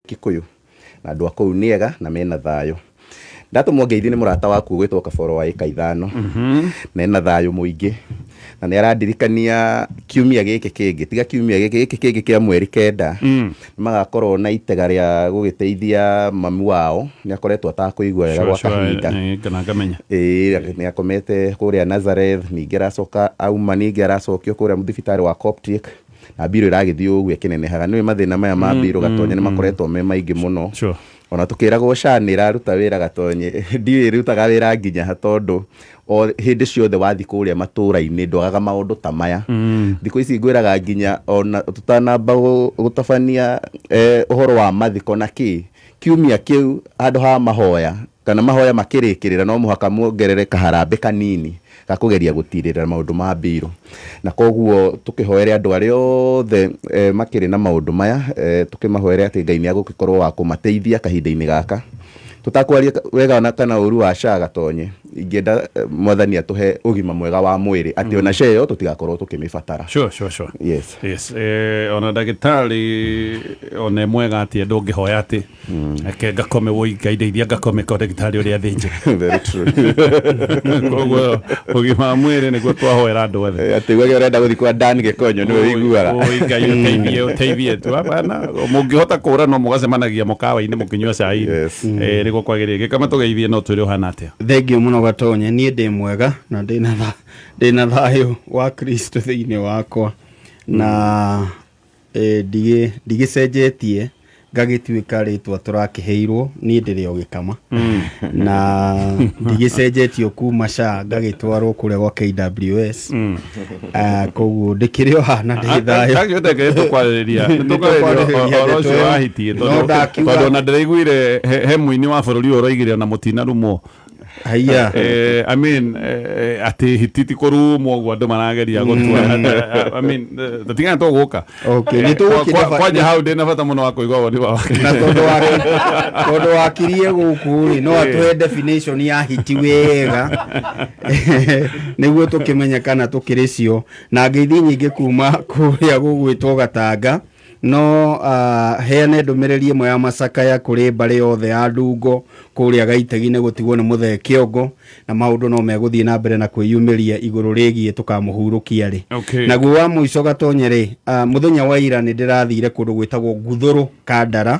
Kikuyu na andũ a kũu nĩ ega na mena thayũ. Ndatũmwo ngeithi nĩ mũrata waku ũgwĩtwo Kaboro wa ĩka 5, na ena thayũ mũingĩ, na nĩ arandirikania kiumia gĩkĩ kĩngĩ, tiga kiumia gĩkĩ, gĩkĩ kĩngĩ kĩa mweri 9, nĩ magakorwo na itega rĩa gũgĩteithia mami wao. Nĩ akoretwo atakũigua wega gwa kahinda. Kana ngamenya. Ĩĩ, nĩ akomete kũrĩa Nazareth, ningĩ aracoka auma, ningĩ aracokio kũrĩa thibitarĩ wa Coptic, na mbirũ ĩragĩthiĩ ũguo ĩkĩnenehaga. Nĩũĩ mathĩna maya ma mbirũ, Gatonye, nĩ makoretwo me maingĩ mũno. Ona tũkĩragwo SHA nĩ ĩraruta wĩra, Gatonye, ndiũĩ ĩrutaga wĩra nginya ha, tondũ o hĩndĩ ciothe wathiĩ kũrĩa matũra-inĩ ndwagaga maũndũ ta maya. Thikũ ici ngwĩraga nginya ona tũtanamba gũtabania ũhoro wa mathiko na kĩ kiumia kĩu, handũ ha mahoya kana mahoya makĩrĩkĩrĩra, no mũhaka muongerere kaharambĩ kanini gakũgeria gũtirĩrĩra maũndũ ma mbirũ. Na koguo tũkĩhoere andũ arĩa othe makĩrĩ na maũndũ maya, tũkĩmahoere atĩ Ngai nĩ agũgĩkorwo wa kũmateithia kahinda-inĩ gaka. Tũtakwaria wega na kana ũru wa SHA, Gatonye, ingĩenda Mwathani atũhe ũgima mwega wa mwĩrĩ, atĩ ona SHA ĩyo tũtigakorwo tũkĩmĩbatara. Sure sure sure Yes. Yes, ona ndagĩtarĩ ona mwega atĩ ndũngĩhoya atĩ reke ngakome, woi Ngai ndeithia ngakome ko ndagĩtarĩ ũrĩa thĩnje. Very true. Koguo ũgima wa mwĩrĩ nĩguo twahoera andũ othe. Atĩ wege ũrenda gũthiĩ kwa Dan Gĩkonyo nĩwe ũiguaga. Oi Ngai ũteithie, ũteithie tu. Hapana, mũngĩhota kũra no mũgacemanagia mũkawa-inĩ mũkĩnyua cai. Nĩguo kwagĩrĩire. Gĩkama, tũgeithie, no twĩre ũhana atĩa. Thengiũ mũno, Gatonye. Niĩ ndĩ mwega na ndĩna thayũ wa Kristo thĩinĩ wakwa, na ndigĩcenjetie ngagĩtuĩka rĩtwa tũrakĩheirwo. Niĩ ndĩrĩ o Gĩkama na ndigĩcenjetio kuma SHA ngagĩtwarwo kũrĩa gwa KWS. Koguo ndĩkĩrĩ o haha na ndĩ thayũ. Kagĩoteke tũkwarĩrĩria, nĩtũkwarĩrĩria ũhoro ũcio wa hiti, No tondũ ndakiuga- tondũ ona ndĩraiguire he mũini wa bũrũri ũyũ ũroigire ona mũtinarumwo. Haiya. I mean, atĩ hiti ti kũrumwo ũguo andũ marageria gũtua. I mean, tũtigana tũgũka. Okay, nĩ tũgũkĩndeba- Kwanja hau ndĩna bata mũno wa kũigua woni wa Na tondũ wakirie gũkũ rĩ, no atũhe definition ya hiti wega nĩguo tũkĩmenye kana tũkĩrĩ cio. Na ngeithi nyingĩ kuma kũrĩa gũgwĩtwo Gatanga. No heane ndũmĩrĩri ĩmwe ya macakaya kũrĩ mbarĩ yothe ya Ndungo kũrĩa Gaitegi nĩ gũtigwo nĩ mũthee Kĩongo, na maũndũ no megũthiĩ na mbere na kwĩyumĩria igũrũ rĩgiĩ tũkamũhurũkia rĩ. Naguo wa mũico, Gatonye rĩ, mũthenya wa ira nĩ ndĩrathire kũndũ gwĩtagwo Nguthũrũ Kandara,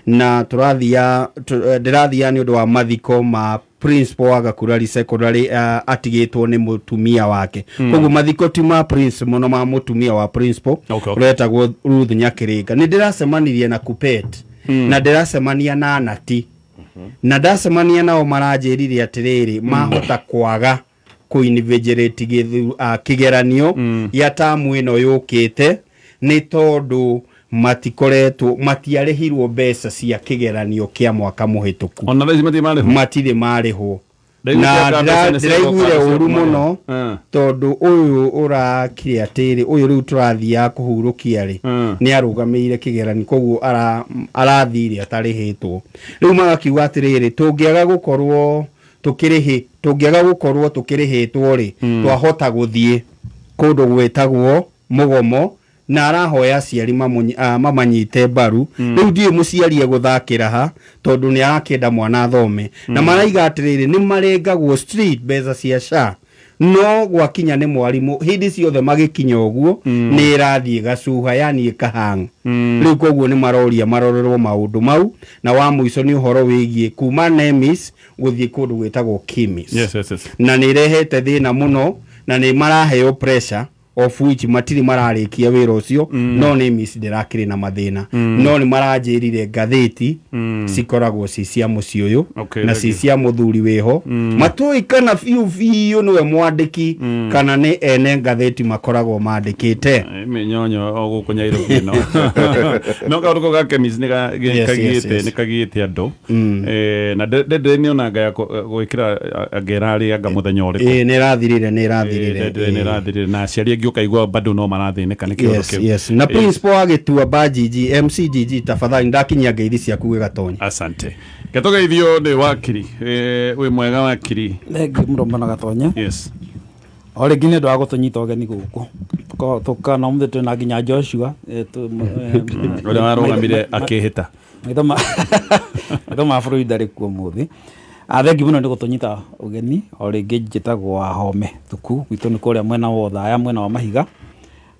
na ndĩrathiaga nĩ ũndũ wa mathiko ma principal wa Gakurari Secondary, atigĩtwo nĩ mũtumia wake. Koguo mathiko ti ma principal mũno, ma mũtumia wa principal ũretagwo Ruth Nyakĩrĩnga. Nĩ ndĩracemanirie na Kupet na ndĩracemania na Nati, na ndacemania nao maranjĩrire atĩrĩrĩ, mahota kwaga kũinvigilate kĩgeranio gĩa tamu ĩno yũkĩte nĩ tondũ matikoretwo matiarĩhirwo mbeca cia kĩgeranio kĩa mwaka mũhĩtũku. Ona thaa ici matirĩ marĩhwo? Matirĩ marĩhwo. Ndaiguire Na anga mbeca nĩ ndĩraiguire ciacoka ũru cia mũno, kũmarĩha. tondũ ũyũ ũrakire atĩrĩ, ũyũ rĩu tũrathiaga kũhurũkia rĩ, nĩ arũgamĩire kĩgeranio, koguo arathire atarĩhĩtwo. Rĩu magakiuga atĩrĩrĩ, tũngĩaga gũkorwo tũkĩrĩhĩtwo rĩ, twahota gũthiĩ kũndũ gwĩtagwo mũgomo, na arahoya aciari mamanyite mbaru. Rĩu ndiũĩ mũciari egũthakĩra ha, tondũ nĩ arakĩenda mwana athome. Na maraiga atĩrĩrĩ, nĩ marengagwo street mbeca cia SHA, no gwakinya nĩ mwarimũ, hĩndĩ ciothe magĩkinya ũguo nĩ ĩrathiĩ gacuha, yani ĩkahang. Rĩu koguo nĩ maroria marorerwo maũndũ mau. Na wa mũico nĩ ũhoro wĩgiĩ kuma NEMIS gũthiĩ kũndũ gwĩtagwo KIMIS, na nĩ ĩrehete thĩna mũno, na nĩ maraheo pressure, of which matirĩ mararĩkia wĩra ũcio. No NEMIS ndĩrakĩrĩ na mathĩna, no nĩ maranjĩrire ngathĩti cikoragwo ci cia mũciĩ ũyũ na thank ci you. cia mũthuri wĩho, matũĩ kana biũ biũ nĩwe mwandĩki kana nĩ ene ngathĩti makoragwo mandĩkĩte. Mĩnyonyo o gũkũ Nyairobi ĩno, no kaũndũ kau ga KEMIS nĩ kagiĩte nĩ kagiĩte andũ. Na ndĩrĩ nĩona ngaya gwĩkĩra anga ĩrarĩ anga mũthenya ũrĩkũ. Ĩĩ, nĩ ĩrathirire, nĩ ĩrathirire. Ndĩrĩ nĩ ĩrathirire, na aciari aingĩ ũkaigua bado no marathĩnĩka nĩ kĩũndũ kĩu. Yes. Na principal wa Gĩtuamba GG, MCGG, tafadhali ndakinyia ngeithi ciaku gwĩ Gatonye. Asante. Ketũgeithio nĩ wakiri. Wĩ mwega, wakiri? Thengiũ mũno mũno, Gatonye. O rĩngĩ nĩ ũndũ wa gũtũnyita ũgeni gũkũ. Tũkana ũmũthĩ twĩna nginya Joshua ũrĩa warũgamire akĩhĩta. Maitho ma maitho ma bũrũri ndarĩ kuo mũthĩ. Thengi mũno nĩ gũtũnyita ũgeni. O rĩngĩ njĩtagwo Wahome Thuku, gwitũ nĩ kũrĩa mwena wa Othaya, mwena wa Mahiga,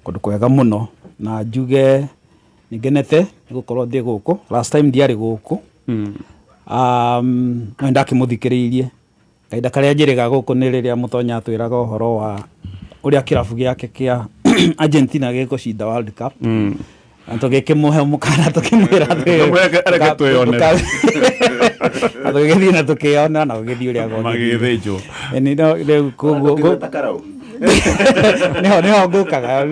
kũndũ kwega mũno. Na njuge nĩ ngenete nĩ gũkorwo ndĩ gũkũ. Last time ndiarĩ gũkũ. No ndakĩmũthikĩrĩirie. Kahinda karĩa njĩrĩga gũkũ nĩ rĩrĩa Mũtonya atwĩraga ũhoro wa ũrĩa kĩrabu gĩake kĩa Argentina gĩgũcinda World Cup. Na tũgĩkĩmũhe mũkana tũkĩmwĩra Reke twĩyonere. Na tũgĩgĩthiĩ na tũkĩyonera na gũgĩthiĩ ũrĩa gũgĩthiĩ. Magĩthĩnjwo. Ĩni no rĩu koguo niho ngũkaga.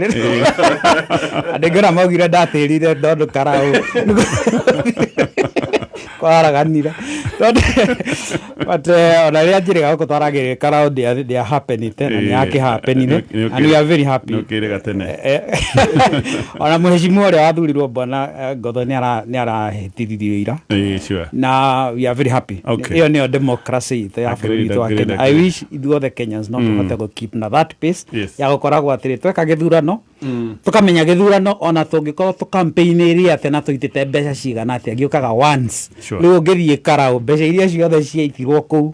Andũ aingĩ ona maugire ndatĩrire tondũ karau kwaraganire. But ona rĩrĩa njĩrĩga gũkũ twaragĩrĩria karau ndĩa happenite na nĩ yakĩhappenire and we are very happy. Nĩ tene. Ona mũheshimiwa ũrĩa wathurirwo bwana Ngotho nĩ arahĩtithirio ira. Na we are very happy. Ĩyo nĩyo democracy itũ ya bũrũri witũ wa Kenya. I wish ithuothe Kenyans no tũhote gũ keep na that pace ya gũkoragwo atĩrĩ tweka gĩthurano tukamenya gĩthurano ona tũngĩkorwo tũkampeinĩrie atĩa na tũitĩte mbeca cigana atĩa gĩũkaga once. Rĩu ũngĩthiĩ karau mbeca iria ciothe ciaitirwo kũu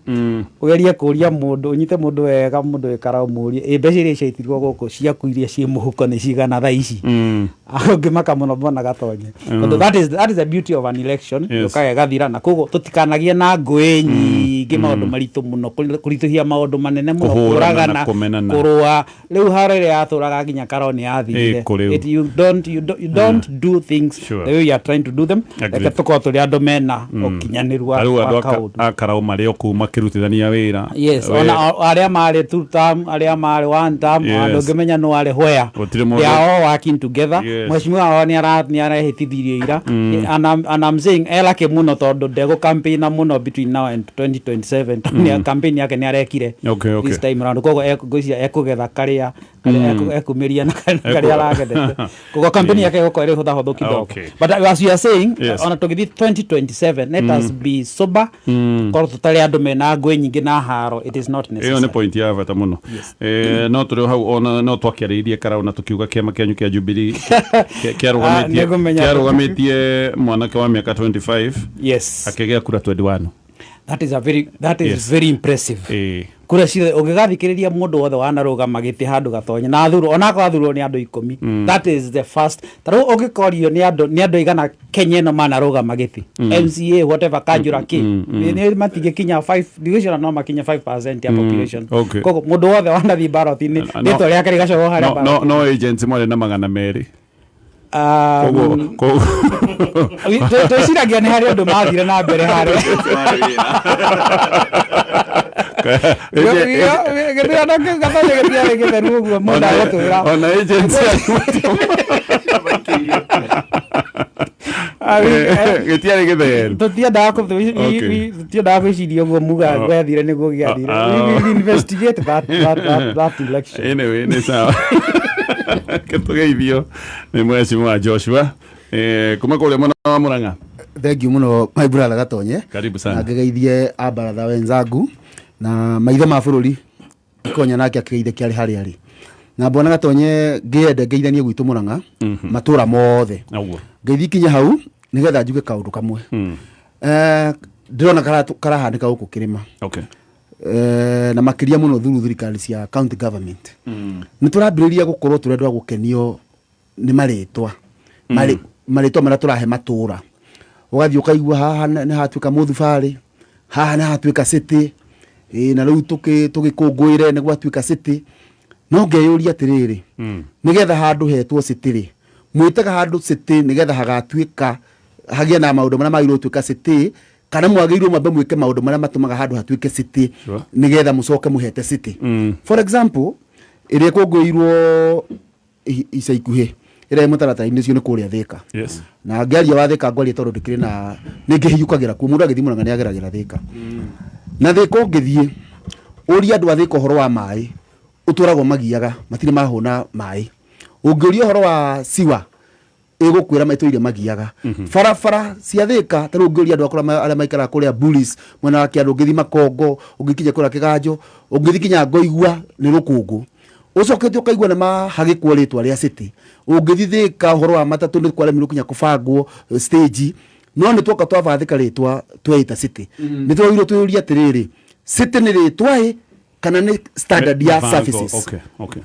ũgerie kũria mũndũ ũnyite mũndũ wega mũndũ wĩ karau mũrie ĩ mbeca iria ciaitirwo gũkũ ciaku iria ciĩ mũhuko nĩ cigana thaa ici. Ũngĩmaka mũno mbona Gatonye. Tondũ that is the beauty of an election. Yũkaga ĩgathira na koguo tũtikanagie na ngũĩ nyingĩ maũndũ maritũ mũno kũritũhia maũndũ manene mũno kũragana kũrũa. Rĩu haro ĩrĩa yatũraga nginya karau nĩ yathirire. You don't you don't, you don't do things the way you are trying to do them. Reke tũkorwo tũrĩ andũ mena ũkinyanĩru wa kaũndũ. A karau marĩ o kũu makĩrutithania wĩra. Yes, ona arĩa marĩ two term, arĩa marĩ one term, andũ ũngĩmenya no arĩ where. They are all working together. Mheshimiwa wao nĩ arehĩtithirie ira. And I'm saying elake mũno tondũ ndegũ campaign mũno between now and 2027. Tondũ campaign yake nĩ arekire this time round. Koguo ngwĩciria ekũgetha karĩa ekumiria na karĩa aragethete. Koguo campaign yake ĩgũkorwo ĩrĩ hũthahũthũ kidogo. But as you are saying, ona tũgĩthiĩ 2027, let us be sober. Korwo tũtarĩ andũ mena ngũĩ nyingĩ na haro, it is not necessary. Ĩyo nĩ point ya bata mũno. No tũrĩ hau ona no twakĩarĩirie karau na tũkiuga kĩama kĩanyu kĩa Jubilee kĩarũgamĩtie mwanake wa mĩaka 25. Yes. Akĩgĩa kura 21. That is a very that is very impressive. Kura ciothe ũngĩgathikĩrĩria mũndũ wothe wanarũgama gĩtĩ handũ Gatonye na athurwo onakorwo athurwo nĩ andũ 10. That is the first. Ta rĩu ũngĩkorio nĩ andũ igana Kenya ĩno manarũgama gĩtĩ MCA whatever kanjura kĩ nĩ matingĩkinya 5 ndigwĩciria no makinye 5% ya population. Koguo mũndũ wothe wanathiĩ ballot-inĩ rĩtwa rĩake rĩgacorwo harĩa ballot. No agents marĩ na 200. Twĩciragia nĩ harĩ ũndũ mathire na mbere harĩa. Gĩthurano kĩu Gatonye gĩtiarĩ gĩtheru ũguo mũndũ agũtwĩra. Ona agents gĩtiarĩ gĩtheru. Tũtiendaga gwĩciria ũguo muga gwathire nĩguo gĩathire. We will investigate that election. Anyway, nĩ sawa. Tũgeithio nĩ mheshimiwa Joshua kuma kũrĩa mwena wa Murang'a. Thank you mũno my brother Gatonye. Karibu sana. Na ngĩgeithie abaratha wenzangu na maitho ma bũrũri Ikonya nake akĩgeithia kĩarĩ harĩa arĩ. Na mbona Gatonye ngĩende ngeithanie gwitũ Murang'a matũra mothe. Ngeithi kinya hau nĩgetha njuge kaũndũ kamwe. Ndĩrona karahanĩka gũkũ kĩrĩma. Okay. Na makĩria mũno through thirikari cia county government. Nĩ tũrambĩrĩria gũkorwo tũrendwa gũkenio nĩ marĩtwa. Marĩtwa marĩa tũrahe matũra. Ũgathiĩ ũkaigua haha nĩ hatuĩka mũthubarĩ, haha nĩ hatuĩka city, na rĩu tũgĩkũngũĩre nĩ gwatuĩka city. No ngeyũria atĩrĩrĩ, nĩgetha handũ hetwo city rĩ, mwĩtaga handũ city nĩgetha hagatuĩka hagĩe na maũndũ marĩa magĩrĩirwo gũtuĩka city, kana mwagĩrĩirwo mwambe mwĩke maũndũ marĩa matũmaga handũ hatuĩke city nĩgetha mũcoke mũhete city. For example, ĩrĩa ĩkũngũĩirwo ica ikuhĩ ĩrĩa mũtaratara-inĩ ũcio nĩ kũrĩa Thika. Na ngĩaria wa Thika ngwaria tondũ ndĩkĩrĩ na nĩ ngĩhiũkagĩra kuo mũndũ agĩthiĩ Murang'a nĩ ageragĩra Thika. Na Thika ũngĩthiĩ ũrie andũ a Thika ũhoro wa maĩ ũtũragwo magiaga matirĩ mahũna maĩ. Ũngĩũria ũhoro wa siwa ĩgũkwĩra maitũire magiaga. Barabara cia Thika ta rĩu ũngĩũria andũ akũrĩa arĩa maikaraga kũrĩa Bullies mwena wa Kĩanda, ũngĩthiĩ Makongo, ũngĩkinya kũrĩa Kĩganjo, ũngĩthiĩ kinya Ngoigua nĩ rũkũngũ. Ũcokete ũkaigua nĩ mahagĩkwo rĩtwa rĩa city. Ũngĩthiĩ Thika ũhoro wa matatũ nĩ kwaremirwo kinya kũbangwo stage. No nĩ twoka twabathĩka rĩtwa tweita city, nĩ twagĩrĩirwo twĩyũrie atĩrĩrĩ, city nĩ rĩtwa ĩ kana nĩ standard ya services?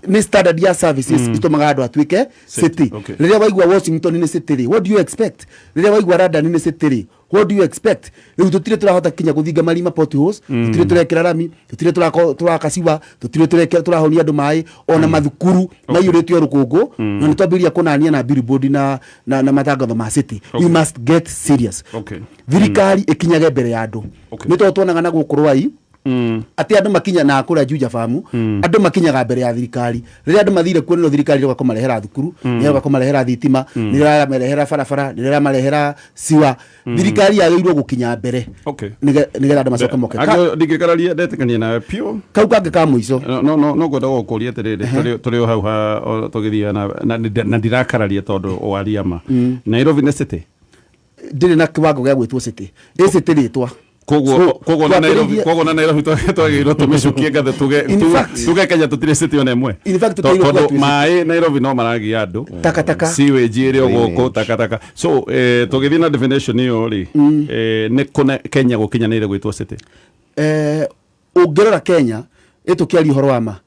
Nĩ standard ya services itũmaga andũ atuĩke city. Rĩrĩa waigua Washington nĩ city rĩ, what do you expect? Rĩrĩa waigua London nĩ city rĩ, what do you expect? Rĩu tũtirĩ tũrahota kinya gũthinga marima potholes, tũtirĩ tũrekĩra rami, tũtirĩ tũraka ciwa, tũtirĩ tũrekĩra tũrahonia andũ maĩ, ona mathukuru maiyũrĩtio rũkũngũ, na nĩ twambĩrĩria kũnania na billboard na matangatho ma city. We must get serious. Thirikari ĩkinyage mbere ya andũ. Nĩ tondũ tuonaga na gũkũ Rwai atĩ andũ makinya na kũrĩa Juja Farm, andũ makinyaga mbere ya thirikari. Rĩrĩa andũ mathire kuo, nĩrĩo thirikari ĩroka kũmarehera thukuru, nĩ ĩroka kũmarehera thitima, nĩ ĩramarehera barabara, nĩ ĩramarehera siwa. Thirikari yagĩrĩirwo gũkinya mbere nĩgetha andũ macoke moke. Ndingĩkararia, ndetĩkania nawe piũ. Kau kangĩ ka mũico. No ngwenda gũkũria atĩrĩrĩ, tũrĩ o hau tũgĩthiĩ na ndirakararia tondũ waria ma. Nairobi nĩ city? Ndĩrĩ na kĩwango gĩa gwĩtwo city. Ĩ city rĩtwa. Koguo na Nairobi, koguo na Nairobi twagĩrĩirwo tũmĩcukie ngathe, tuge Kenya tũtirĩ city ona ĩmwe. In fact, tũtirĩ. Tondũ maĩ Nairobi no maragia andũ. Takataka. Sewage ĩrĩ o gũkũ, takataka. So tũgĩthiĩ na definition ĩyo rĩ, nĩ kũ Kenya gũkinyanĩire gwĩtwo city? Ũngĩrora Kenya, ĩtũkĩaria ũhoro wa ma,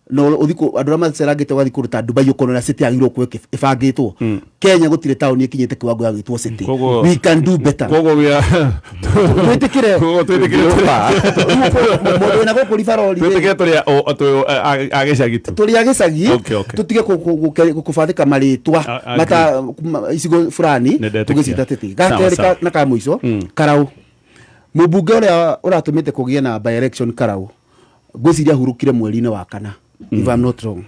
no ũthiĩ andũ arĩa macerangĩte ũgathiĩ kũndũ ta Dubai ũkona ũrĩa city yagĩrĩirwo gũkorwo ĩbangĩtwo. Kenya gũtirĩ taũni ĩkinyĩte kĩwango ya gwĩtwo city. We can do better. Koguo we are Twĩtĩkĩre. Koguo twĩtĩkĩre. Mũndũ wĩna gũkũ ribarori. Twĩtĩkĩre tũrĩ a gĩcagi tu. Tũrĩ a gĩcagi. Tũtige kũbathĩka marĩtwa mata icigo fulani tũgĩcita tĩtĩ. Gakerĩ na ka mũico, Karau. Mũmbunge ũrĩa ũratũmĩte kũgĩe na by election Karau, ngwĩciria ahurũkire mweri-inĩ wa kana, if I'm not wrong.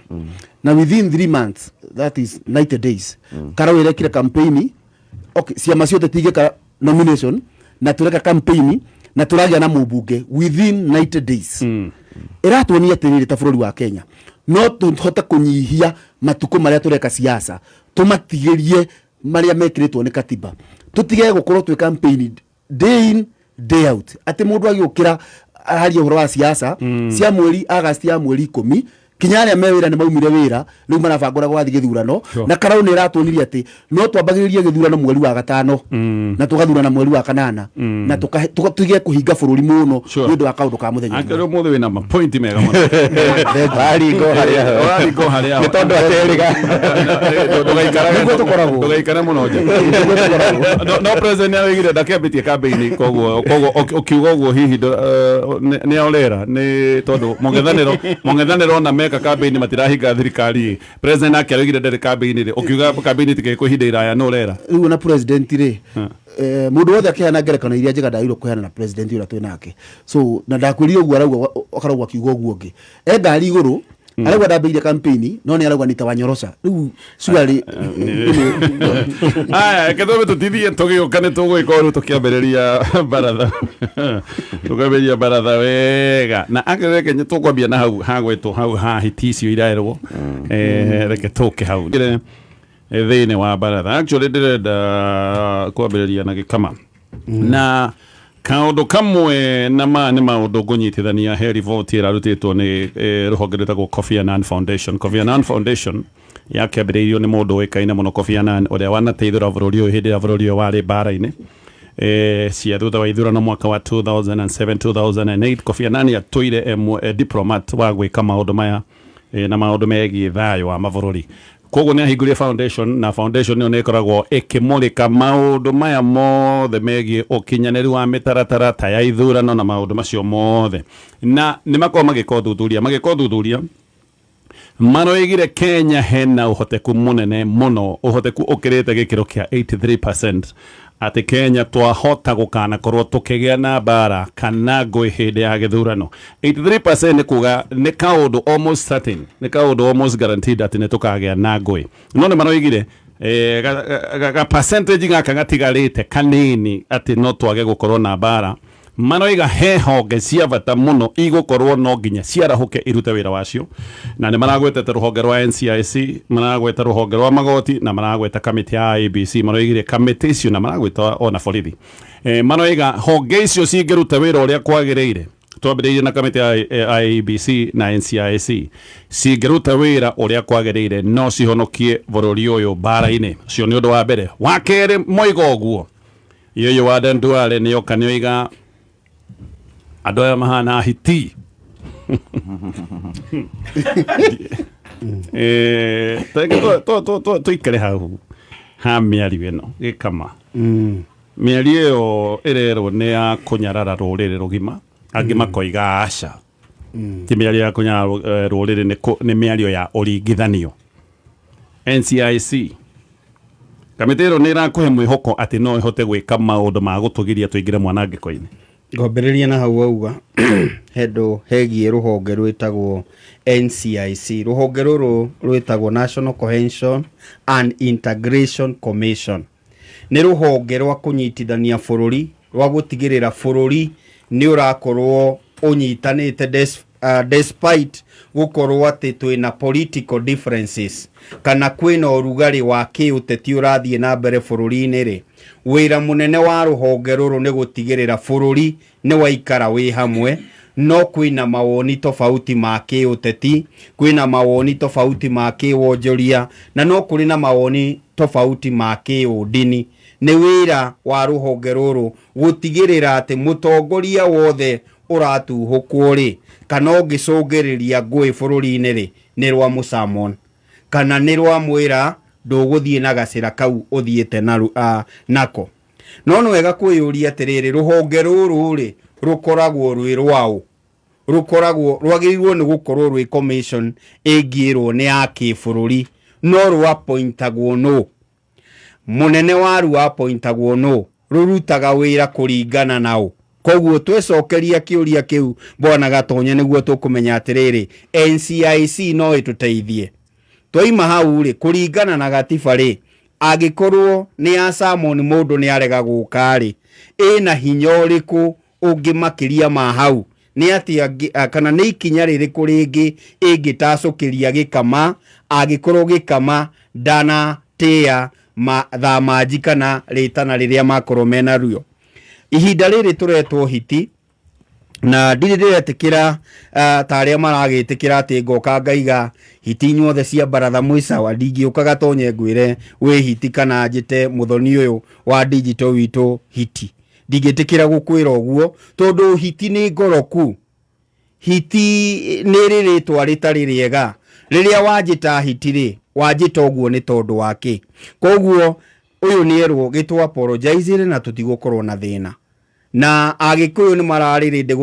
Na within 3 months, that is 90 days, Karau ĩrekire campaign. Okay, ciama ciothe tigĩka nomination na tũreka campaign na tũragĩa na mũmbunge within 90 days. Ĩratuonia atĩrĩrĩ, ta bũrũri wa Kenya no tũhote kũnyihia matukũ marĩa tũreka siasa, tũmatigĩrie marĩa mekĩrĩtwo nĩ katiba, tũtige gũkorwo twĩ campaign day in day out, atĩ mũndũ agĩũkĩra aharia ũhoro wa siasa cia mweri August ya mweri 10, kinya arĩa me wĩra nĩ maumire wĩra, rĩu marabanga ũrĩa gũgathiĩ gĩthurano. Na Karau nĩ ĩratuonirie atĩ no twambagĩrĩrie gĩthurano mweri wa gatano na tũgathurana mweri wa kanana na tũtige kũhinga bũrũri mũno nĩ ũndũ wa kaũndũ ka mũthenya. Angĩkorwo ũmũthĩ wĩna mapointi mega mũno. Waringo harĩa. Waringo harĩa. Nĩ tondũ aterĩga. Nĩguo tũkoragwo. Ndũgaikare mũno nja. No president nĩaroigire ndakĩambĩtie kambĩini, koguo ũkiuga ũguo hihi nĩ orera, nĩ tondũ mũng'ethanĩro ona meka kambĩini matirahinga thirikari. President nake aroigire ndarĩ kambĩini rĩ, ũkiuga kambĩini itigĩkwo ihinda iraya, nĩ ũrera. Rĩu ona president rĩ, mũndũ wothe akĩheana ngerekano iria njega ndagĩrĩirwo kũheana na president ũrĩa twĩ nake. So na ndakwĩrire ũguo, arauga akarauga akiuga ũguo ũngĩ e ngari igũrũ, arauga ndambĩrĩirie campaign, no nĩ arauga nĩ ta wanyorosha rĩu surely. Aya, reke twambe tũtithie, tũgĩũka nĩ tũgwĩka ũrĩa tũkĩambĩrĩria baratha, tũkambĩrĩria baratha wega, na angĩ reke tũkwambia na hau hagwetwo hau ha hiti icio iraerwo. Reke tũke hau thĩinĩ wa baratha. Actually ndĩrenda kwambĩrĩria na gĩkama na kaũndũ kamwe, na ma nĩ maũndũ ngũnyitithania. He riboti ĩrarutĩtwo nĩ rũhonge rwĩtagwo Kofi Annan Foundation. Kofi Annan Foundation yakĩambĩrĩirio nĩ mũndũ ũĩkaine mũno, Kofi Annan, ũrĩa wanateithũra bũrũri ũyũ hĩndĩ ĩrĩa bũrũri ũyũ warĩ mbara-inĩ cia thutha wa ithurano mwaka wa 2007 2008. Kofi Annan atũire e diplomat wa gwĩka maũndũ maya na maũndũ megiĩ thayũ wa mabũrũri. Koguo nĩ ahingũrire foundation, na foundation ĩyo nĩ ĩkoragwo ĩkĩmũrĩka maũndũ maya mothe megiĩ ũkinyanĩru wa mĩtaratara ta ya ithurano na maũndũ macio mothe, na nĩ makoragwo magĩka ũthuthuria. Maroigire Kenya hena ũhoteku mũnene mũno, ũhoteku ũkĩrĩte gĩkĩro kĩa 83%, atĩ Kenya twahota gũkanakorwo tũkĩgĩa na mbara kana ngũĩ hĩndĩ ya gĩthurano. 83% nĩ kuga nĩ kaũndũ almost certain, nĩ kaũndũ almost guaranteed atĩ nĩ tũkagĩa na ngũĩ. No nĩ maroigire ga percentage gaka gatigarĩte kanini atĩ no twage gũkorwo na mbara, maroiga he honge cia bata mũno igũkorwo no nginya ciarahũke irute wĩra wacio, na nĩ maragwetete rũhonge rwa NCIC, maragweta rũhonge rwa magoti, na maragweta kamĩtĩ ya IEBC. Maroigire kamĩtĩ icio, na maragweta ona borithi. Maroiga honge icio cingĩruta wĩra ũrĩa kwagĩrĩire, twambĩrĩirie na kamĩtĩ ya IEBC na NCIC, cingĩruta wĩra ũrĩa kwagĩrĩire no cihonokie bũrũri ũyũ mbara-inĩ. Ũcio nĩ ũndũ wa mbere. Wa kerĩ, moiga ũguo. Ũyũ wa Aden Duale nĩ oka nĩ oiga andũ aya mahana hiti. Tenge tũikare hau ha mĩario ĩno gĩkama. Mĩario ĩyo ĩrerwo nĩ ya kũnyarara rũrĩrĩ rũgima, angĩ makoiga aca. Ti mĩario ya kũnyarara rũrĩrĩ, nĩ mĩario ya ũringithanio. NCIC kamĩtĩ ĩno nĩ ĩrakũhe mwĩhoko atĩ no ĩhote gwĩka maũndũ ma gũtũgiria tũingĩre mwanangĩko-inĩ. Ngwambĩrĩria na hau wauga hendũ hegiĩ rũhonge rwĩtagwo NCIC. Rũhonge rũrũ rwĩtagwo National Cohesion and Integration Commission. Nĩ rũhonge rwa kũnyitithania bũrũri, rwa gũtigĩrĩra bũrũri nĩ ũrakorwo ũnyitanĩte despite gũkorwo atĩ twĩna political differences kana kwĩna ũrugarĩ wa kĩũteti ũrathiĩ na mbere bũrũri-inĩ rĩ. Wĩra mũnene wa rũhonge rũrũ nĩ gũtigĩrĩra bũrũri nĩ waikara wĩ hamwe, no kwĩna mawoni tofauti ma kĩũteti, kwĩna mawoni tofauti ma kĩwonjoria, na no kũrĩ na mawoni tofauti ma kĩũndini. Nĩ wĩra wa rũhonge rũrũ gũtigĩrĩra atĩ mũtongoria wothe ũratuhũkwo rĩ, kana ũngĩcũngĩrĩria ngũĩ bũrũri-inĩ rĩ, nĩ rwa mũcamon kana nĩ rwa mwĩra ndũgũthiĩ na gacĩra kau ũthiĩte nako. No nĩ wega kwĩyũria atĩrĩrĩ, rũhonge rũrũ rĩ rũkoragwo rwĩ rwaũ? Rũkoragwo rwagĩrĩirwo nĩ gũkorwo rwĩ commission ĩngĩĩrwo nĩ ya kĩbũrũri, no rwapointagwo nũ? Mũnene waruo apointagwo nũ? Rũrutaga wĩra kũringana nao. Koguo twecokeria kĩũria kĩu bwana Gatonye nĩguo tũkũmenya atĩrĩrĩ, NCIC no ĩtũteithie. Twaima hau rĩ, kũringana na gatiba rĩ, angĩkorwo nĩ ya Samon mũndũ nĩ arega gũka rĩ, ĩna hinya ũrĩkũ ũngĩ makĩria ma hau? Nĩ atĩa kana nĩ ikinya rĩrĩkũ rĩngĩ ĩngĩtacũkĩria gĩkama angĩkorwo gĩkama ndanatĩa thamanji kana rĩtana rĩrĩa makorwo mena ruo? Ihinda rĩrĩ tũretwo hiti na ndirĩ ndĩretĩkĩra ta arĩa maragĩtĩkĩra atĩ ngoka ngaiga hiti inyuothe cia baratha mwĩ sawa. Ndingĩũka Gatonye ngwĩre wĩ hiti kana njĩte mũthoni ũyũ wa digital witũ hiti. Ndingĩtĩkĩra gũkwĩra ũguo tondũ hiti nĩ ngoroku. Hiti nĩ rĩ rĩtwa rĩtarĩ rĩega. Rĩrĩa wanjĩta hiti rĩ, wanjĩta ũguo nĩ tondũ wa kĩ? Koguo ũyũ nĩ erwo gĩtũ apologize na tũtigũkorwo na thĩna. Na Agĩkũyũ nĩ mararĩrĩndĩ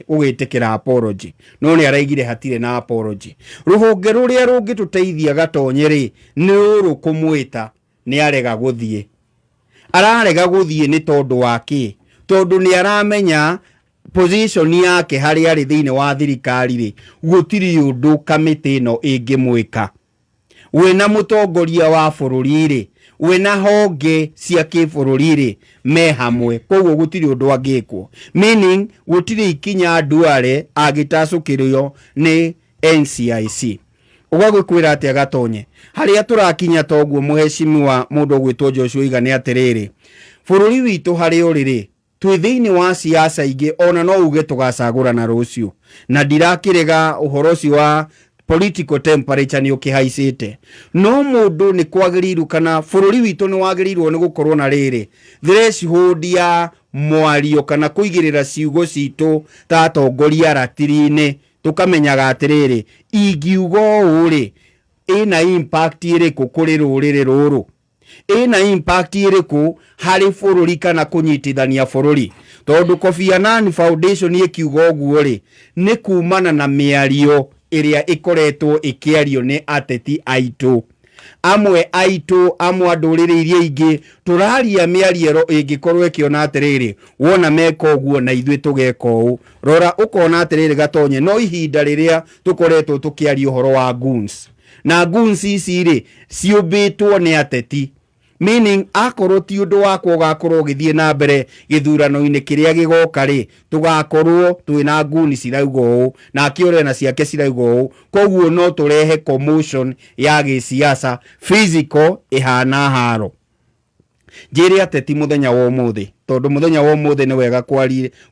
gũgĩtĩkĩra apology, no nĩ araigire hatirĩ na apology. Rũhonge rũrĩa rũngĩtũteithia Gatonye rĩ, nĩ rũrũ kũmwĩta, nĩ arega gũthiĩ. Ararega gũthiĩ nĩ tondũ wa kĩ? Tondũ nĩ aramenya position yake harĩa arĩ thĩinĩ wa thirikari rĩ, gũtirĩ ũndũ kamĩtĩ ĩno ĩngĩmwĩka. Wĩna mũtongoria wa bũrũri rĩ, wĩna honge cia kĩbũrũri rĩ, me hamwe, koguo gũtirĩ ũndũ angĩkwo. Meaning gũtirĩ ikinya Duale angĩtacũkĩrio nĩ NCIC. Ũgagĩkwĩra atĩa Gatonye? Harĩa tũrakinya toguo mũheshimiwa mũndũ ũgwĩtwo Joshua Iga nĩ atĩrĩrĩ, bũrũri witũ harĩa ũrĩ rĩ, twĩ thĩinĩ wa siasa ingĩ ona no uge tũgacagũrana rũciũ, na ndirakĩrega ũhoro ũcio wa political temperature nĩ ũkĩhaicĩte, no mũndũ nĩ kwagĩrĩirwo kana bũrũri witũ nĩ wagĩrĩirwo nĩ gũkorwo na rĩrĩ threshold ya mwario kana kũigĩrĩra ciugo citũ ta atongoria ratiri-inĩ, tũkamenyaga atĩrĩrĩ, ingiuga ũũ rĩ, ĩna impact ĩrĩkũ kũrĩ rũrĩrĩ rũrũ, ĩna impact ĩrĩkũ harĩ bũrũri kana kũnyitithania bũrũri. Tondũ Kofi Annan Foundation ĩkiuga ũguo rĩ, nĩ kumana na mĩario ĩrĩa ĩkoretwo ĩkĩario nĩ ateti aitũ. Amwe aitũ, amwe a ndũrĩrĩ iria ingĩ, tũraria mĩario ĩngĩkorwo ĩkĩona atĩrĩrĩ, wona meka ũguo na ithuĩ tũgeka ũũ. Rora ũkona atĩrĩrĩ Gatonye, no ihinda rĩrĩa tũkoretwo tũkĩaria ũhoro wa goons, na goons ici rĩ ciũmbĩtwo nĩ ateti, meaning akorwo ti ũndũ wakwa ũgakorwo ũgĩthiĩ na mbere gĩthurano-inĩ kĩrĩa gĩgoka rĩ, tũgakorwo twĩna nguni cirauga ũũ nake ũrĩa na ciake cirauga ũũ, koguo no tũrehe commotion ya gĩsiasa physical ĩhana haro. Njĩre ateti mũthenya wa ũmũthĩ, tondũ mũthenya wa ũmũthĩ nĩ wega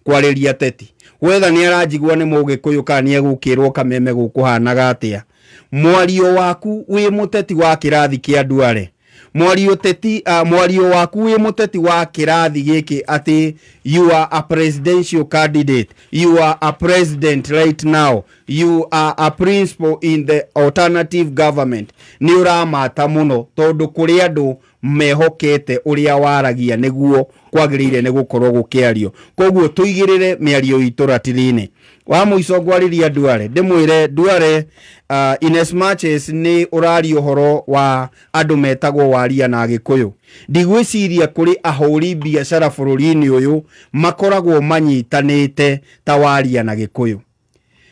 kwarĩria ateti. Wetha nĩ aranjigua nĩ mũgĩkũyũ kana nĩ egũkĩrwo kameme gũkũhanaga atĩa. Mwario waku wĩ mũteti wa kĩrathi kĩa Duale, Mwario teti mwario waku wĩ mũteti wa kĩrathi gĩkĩ atĩ you are a presidential candidate, you are a president right now, you are a principal in the alternative government, nĩ ũramata mũno tondũ kũrĩ andũ mehokete ũrĩa waragia nĩguo kwagĩrĩire nĩ gũkorwo gũkĩario. Koguo tũigĩrĩre mĩario itũ ratiri-inĩ. Wa mũico ngwarĩria Duale, ndĩmwĩre Duale, in as much as nĩ ũraria ũhoro wa andũ metagwo Waria na Gĩkũyũ, ndigwĩciria kũrĩ ahũri biacara bũrũri-inĩ ũyũ makoragwo manyitanĩte ta Waria na Gĩkũyũ.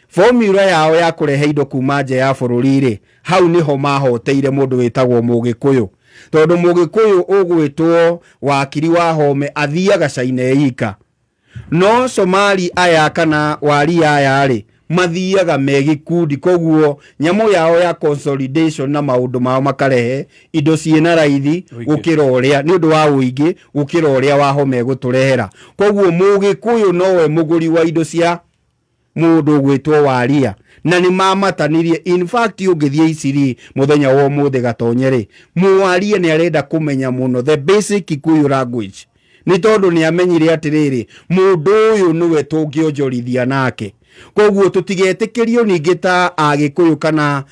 Formula yao ya kũrehe indo kuma nja ya bũrũri rĩ, hau nĩho mahoteire mũndũ wĩtagwo Mũgĩkũyũ. Tondũ Mũgĩkũyũ ũgwĩtwo Wakiri wa Home athiaga China ika, no Somali aya kana Waria aya rĩ mathiaga me gĩkundi. Koguo nyamũ yao ya consolidation na maũndũ mao makarehe indo ciĩna raithi gũkĩra ũrĩa, nĩ ũndũ wa ũingĩ gũkĩra ũrĩa wa Home gũtũrehera. Koguo Mũgĩkũyũ nowe mũgũri wa indo cia mũndũ ũgwĩtwo Waria, na nĩ mamatanirie. In fact ũngĩthiĩ Isiri mũthenya wa ũmũthĩ Gatonye rĩ, Mũwaria nĩ arenda kũmenya mũno the basic Kikuyu language, nĩ tondũ nĩ amenyire atĩrĩrĩ, mũndũ ũyũ nĩwe tũngĩonjorithia nake. Koguo tũtigetĩkĩrio ningĩ ta Agĩkũyũ kana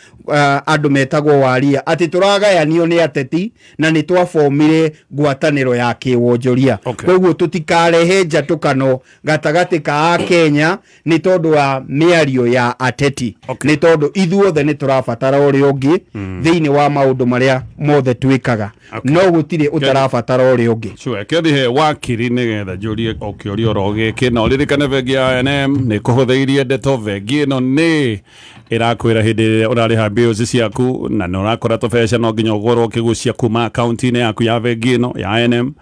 andũ metagwo Waria atĩ tũragayanio nĩ ateti na nĩ twabomire ngwatanĩro ya kĩwonjoria. Koguo tũtikarehe njatũkano gatagatĩ ka Akenya nĩ tondũ wa mĩario ya ateti, nĩ tondũ ithuothe nĩ tũrabatara ũrĩa ũngĩ thĩinĩ wa maũndũ marĩa mothe twĩkaga, no gũtirĩ ũtarabatara ũrĩa ũngĩ. Sure, kĩothe Wakiri nĩgetha njũrie o kĩũria oro gĩkĩ, na ũririkane bengi ya I&M nĩ kũhũthĩirie ndeto. Bengi ĩno nĩ ĩrakwĩra hĩndĩ ĩrĩa ũrarĩha bills ciaku na nĩ ũrakora tũbeca no nginya ũkorwo ũkĩgucia kuma akaunti-inĩ yaku ya bengi ĩno ya I&M.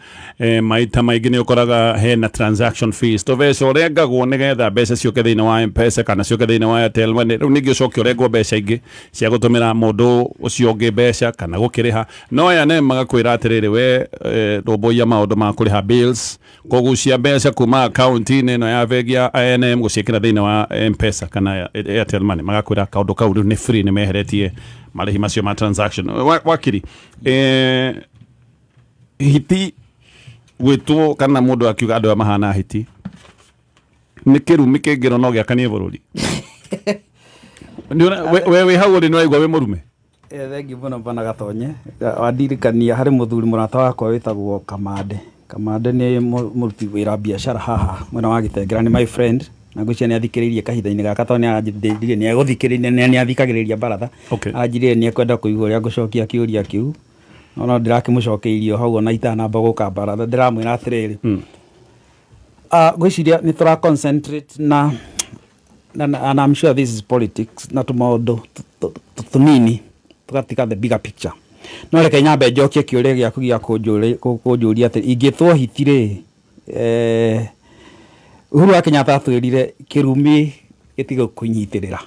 Maita maingĩ nĩ ũkoraga hena transaction fees, tũbeca ũrengagwo nĩgetha mbeca ciũke thĩinĩ wa M-Pesa kana ciũke thĩinĩ wa Airtel Money. Rĩu ningĩ ũcoke ũrengwo mbeca ingĩ cia gũtũmĩra mũndũ ũcio ũngĩ mbeca kana gũkĩrĩha. No I&M magakwĩra atĩrĩrĩ, we rũmbũiya maũndũ ma kũrĩha bills, kũgucia mbeca kuma akaunti-inĩ ĩno ya bengi ya I&M gũciĩkĩra thĩinĩ wa M-Pesa kana Airtel Money, magakwĩra kaũndũ kau rĩu nĩ free, nĩ meheretie marĩhi macio ma transaction. Wakiri, hiti gwĩtwo kana mũndũ akiuga andũ aya mahana hiti nĩ kĩrumi kĩngĩro no gĩakanie bũrũri. We wĩ hau ũrĩ nĩ waigua wĩ mũrume? Thengiũ mũno bwana Gatonye. Wandirikania harĩ mũthuri mũrata wakwa wĩtagwo Kamande. Kamande nĩ mũruti wĩra biacara haha mwena wa Gĩtengera, nĩ my friend, na ngwĩciria nĩ athikĩrĩirie kahinda-inĩ gaka tondũ nĩ aranjĩrire nĩ egũthikĩrĩria, nĩ athikagĩrĩria baratha. Aranjĩrire nĩ ekwenda kũigua ũrĩa ngũcokia kĩũria kĩu, no ndĩrakĩmũcokeirie hau ona itanamba gũka baratha. Ndĩramwĩra atĩrĩrĩ, ngwĩciria nĩ tũra concentrate na and I'm sure this is politics, na tũmaũndũ tũnini tũgatiga the bigger picture. No reke nyambe njokie kĩũria gĩaku gĩa kũnjũria atĩ ingĩtwo hiti rĩ, Uhuru wa Kenyatta atwĩrire kĩrumi gĩtigũkũnyitĩrĩra,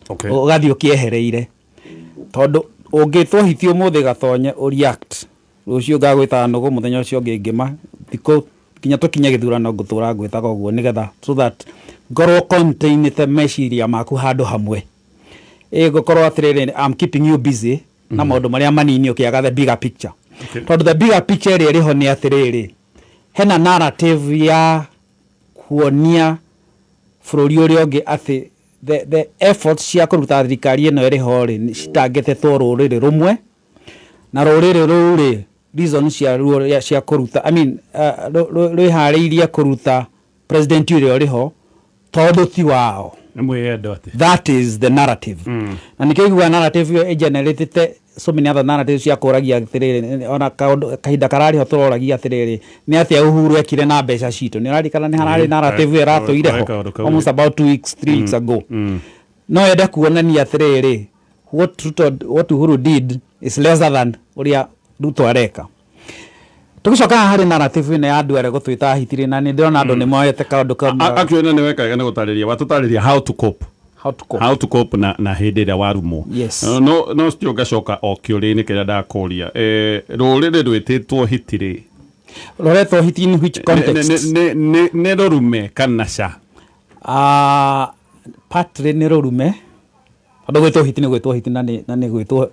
ũgathiĩ ũkĩehereire, tondũ ũngĩtwo hiti ũmũthĩ Gatonye ũreact, rũciũ ngagwĩtaga nũgũ, mũthenya ũcio ũngĩ ngĩma, thikũ nginya tũkinye gĩthurano ngũtũra ngwĩtaga ũguo, nĩgetha so that ngorwo containĩte meciria maku handũ hamwe. Ngũkorwo atĩrĩrĩ, I'm keeping you busy na maũndũ marĩa manini ũkĩaga the bigger picture. Tondũ the bigger picture ĩrĩa ĩrĩho nĩ atĩrĩrĩ, hena narrative ya kuonia bũrũri ũrĩa ũngĩ atĩ the efforts cia kũruta thirikari ĩno ĩrĩho rĩ, citangĩtetwo rũrĩrĩ rũmwe, na rũrĩrĩ rũu rĩ, reason cia ruo cia kũruta, I mean, rwĩharĩirie kũruta president ũrĩa ũrĩho tondũ ti wao. That is the narrative. Na nĩkĩo iguaga narrative ĩyo ĩgeneratĩte so many other narratives cia kũragia atĩrĩrĩ, ona kahinda kararĩ ho tũroragia atĩrĩrĩ, nĩ atĩa Uhuru ekire na mbeca citũ. Nĩ ũraririkana nĩ hararĩ narrative ĩyo ĩratũire ho almost about 2 weeks, 3 weeks ago. No yende kuonania atĩrĩrĩ, what Uhuru did is lesser than ũrĩa Ruto areka. Tũgĩcoka haha harĩ narrative ĩno ya andũ arĩa gũtwĩta hitirĩ, na nĩ ndĩrona andũ nĩ moete kaũndũ kau. Actually nĩ wekaga nĩ gũtarĩria, watũtarĩria how to cope. How to cope. How to cope na hĩndĩ ĩrĩa warumwo. Yes. No still ngacoka o kĩũria-inĩ kĩrĩa ndakũria. Rũrĩrĩ rwĩtĩtwo hitirĩ. Rũretwo hiti in which context? Nĩ rũrume kana ca? Partly nĩ rũrume. Tondũ gwĩtwo hiti nĩ gwĩtwo hiti na nĩ gwĩtwo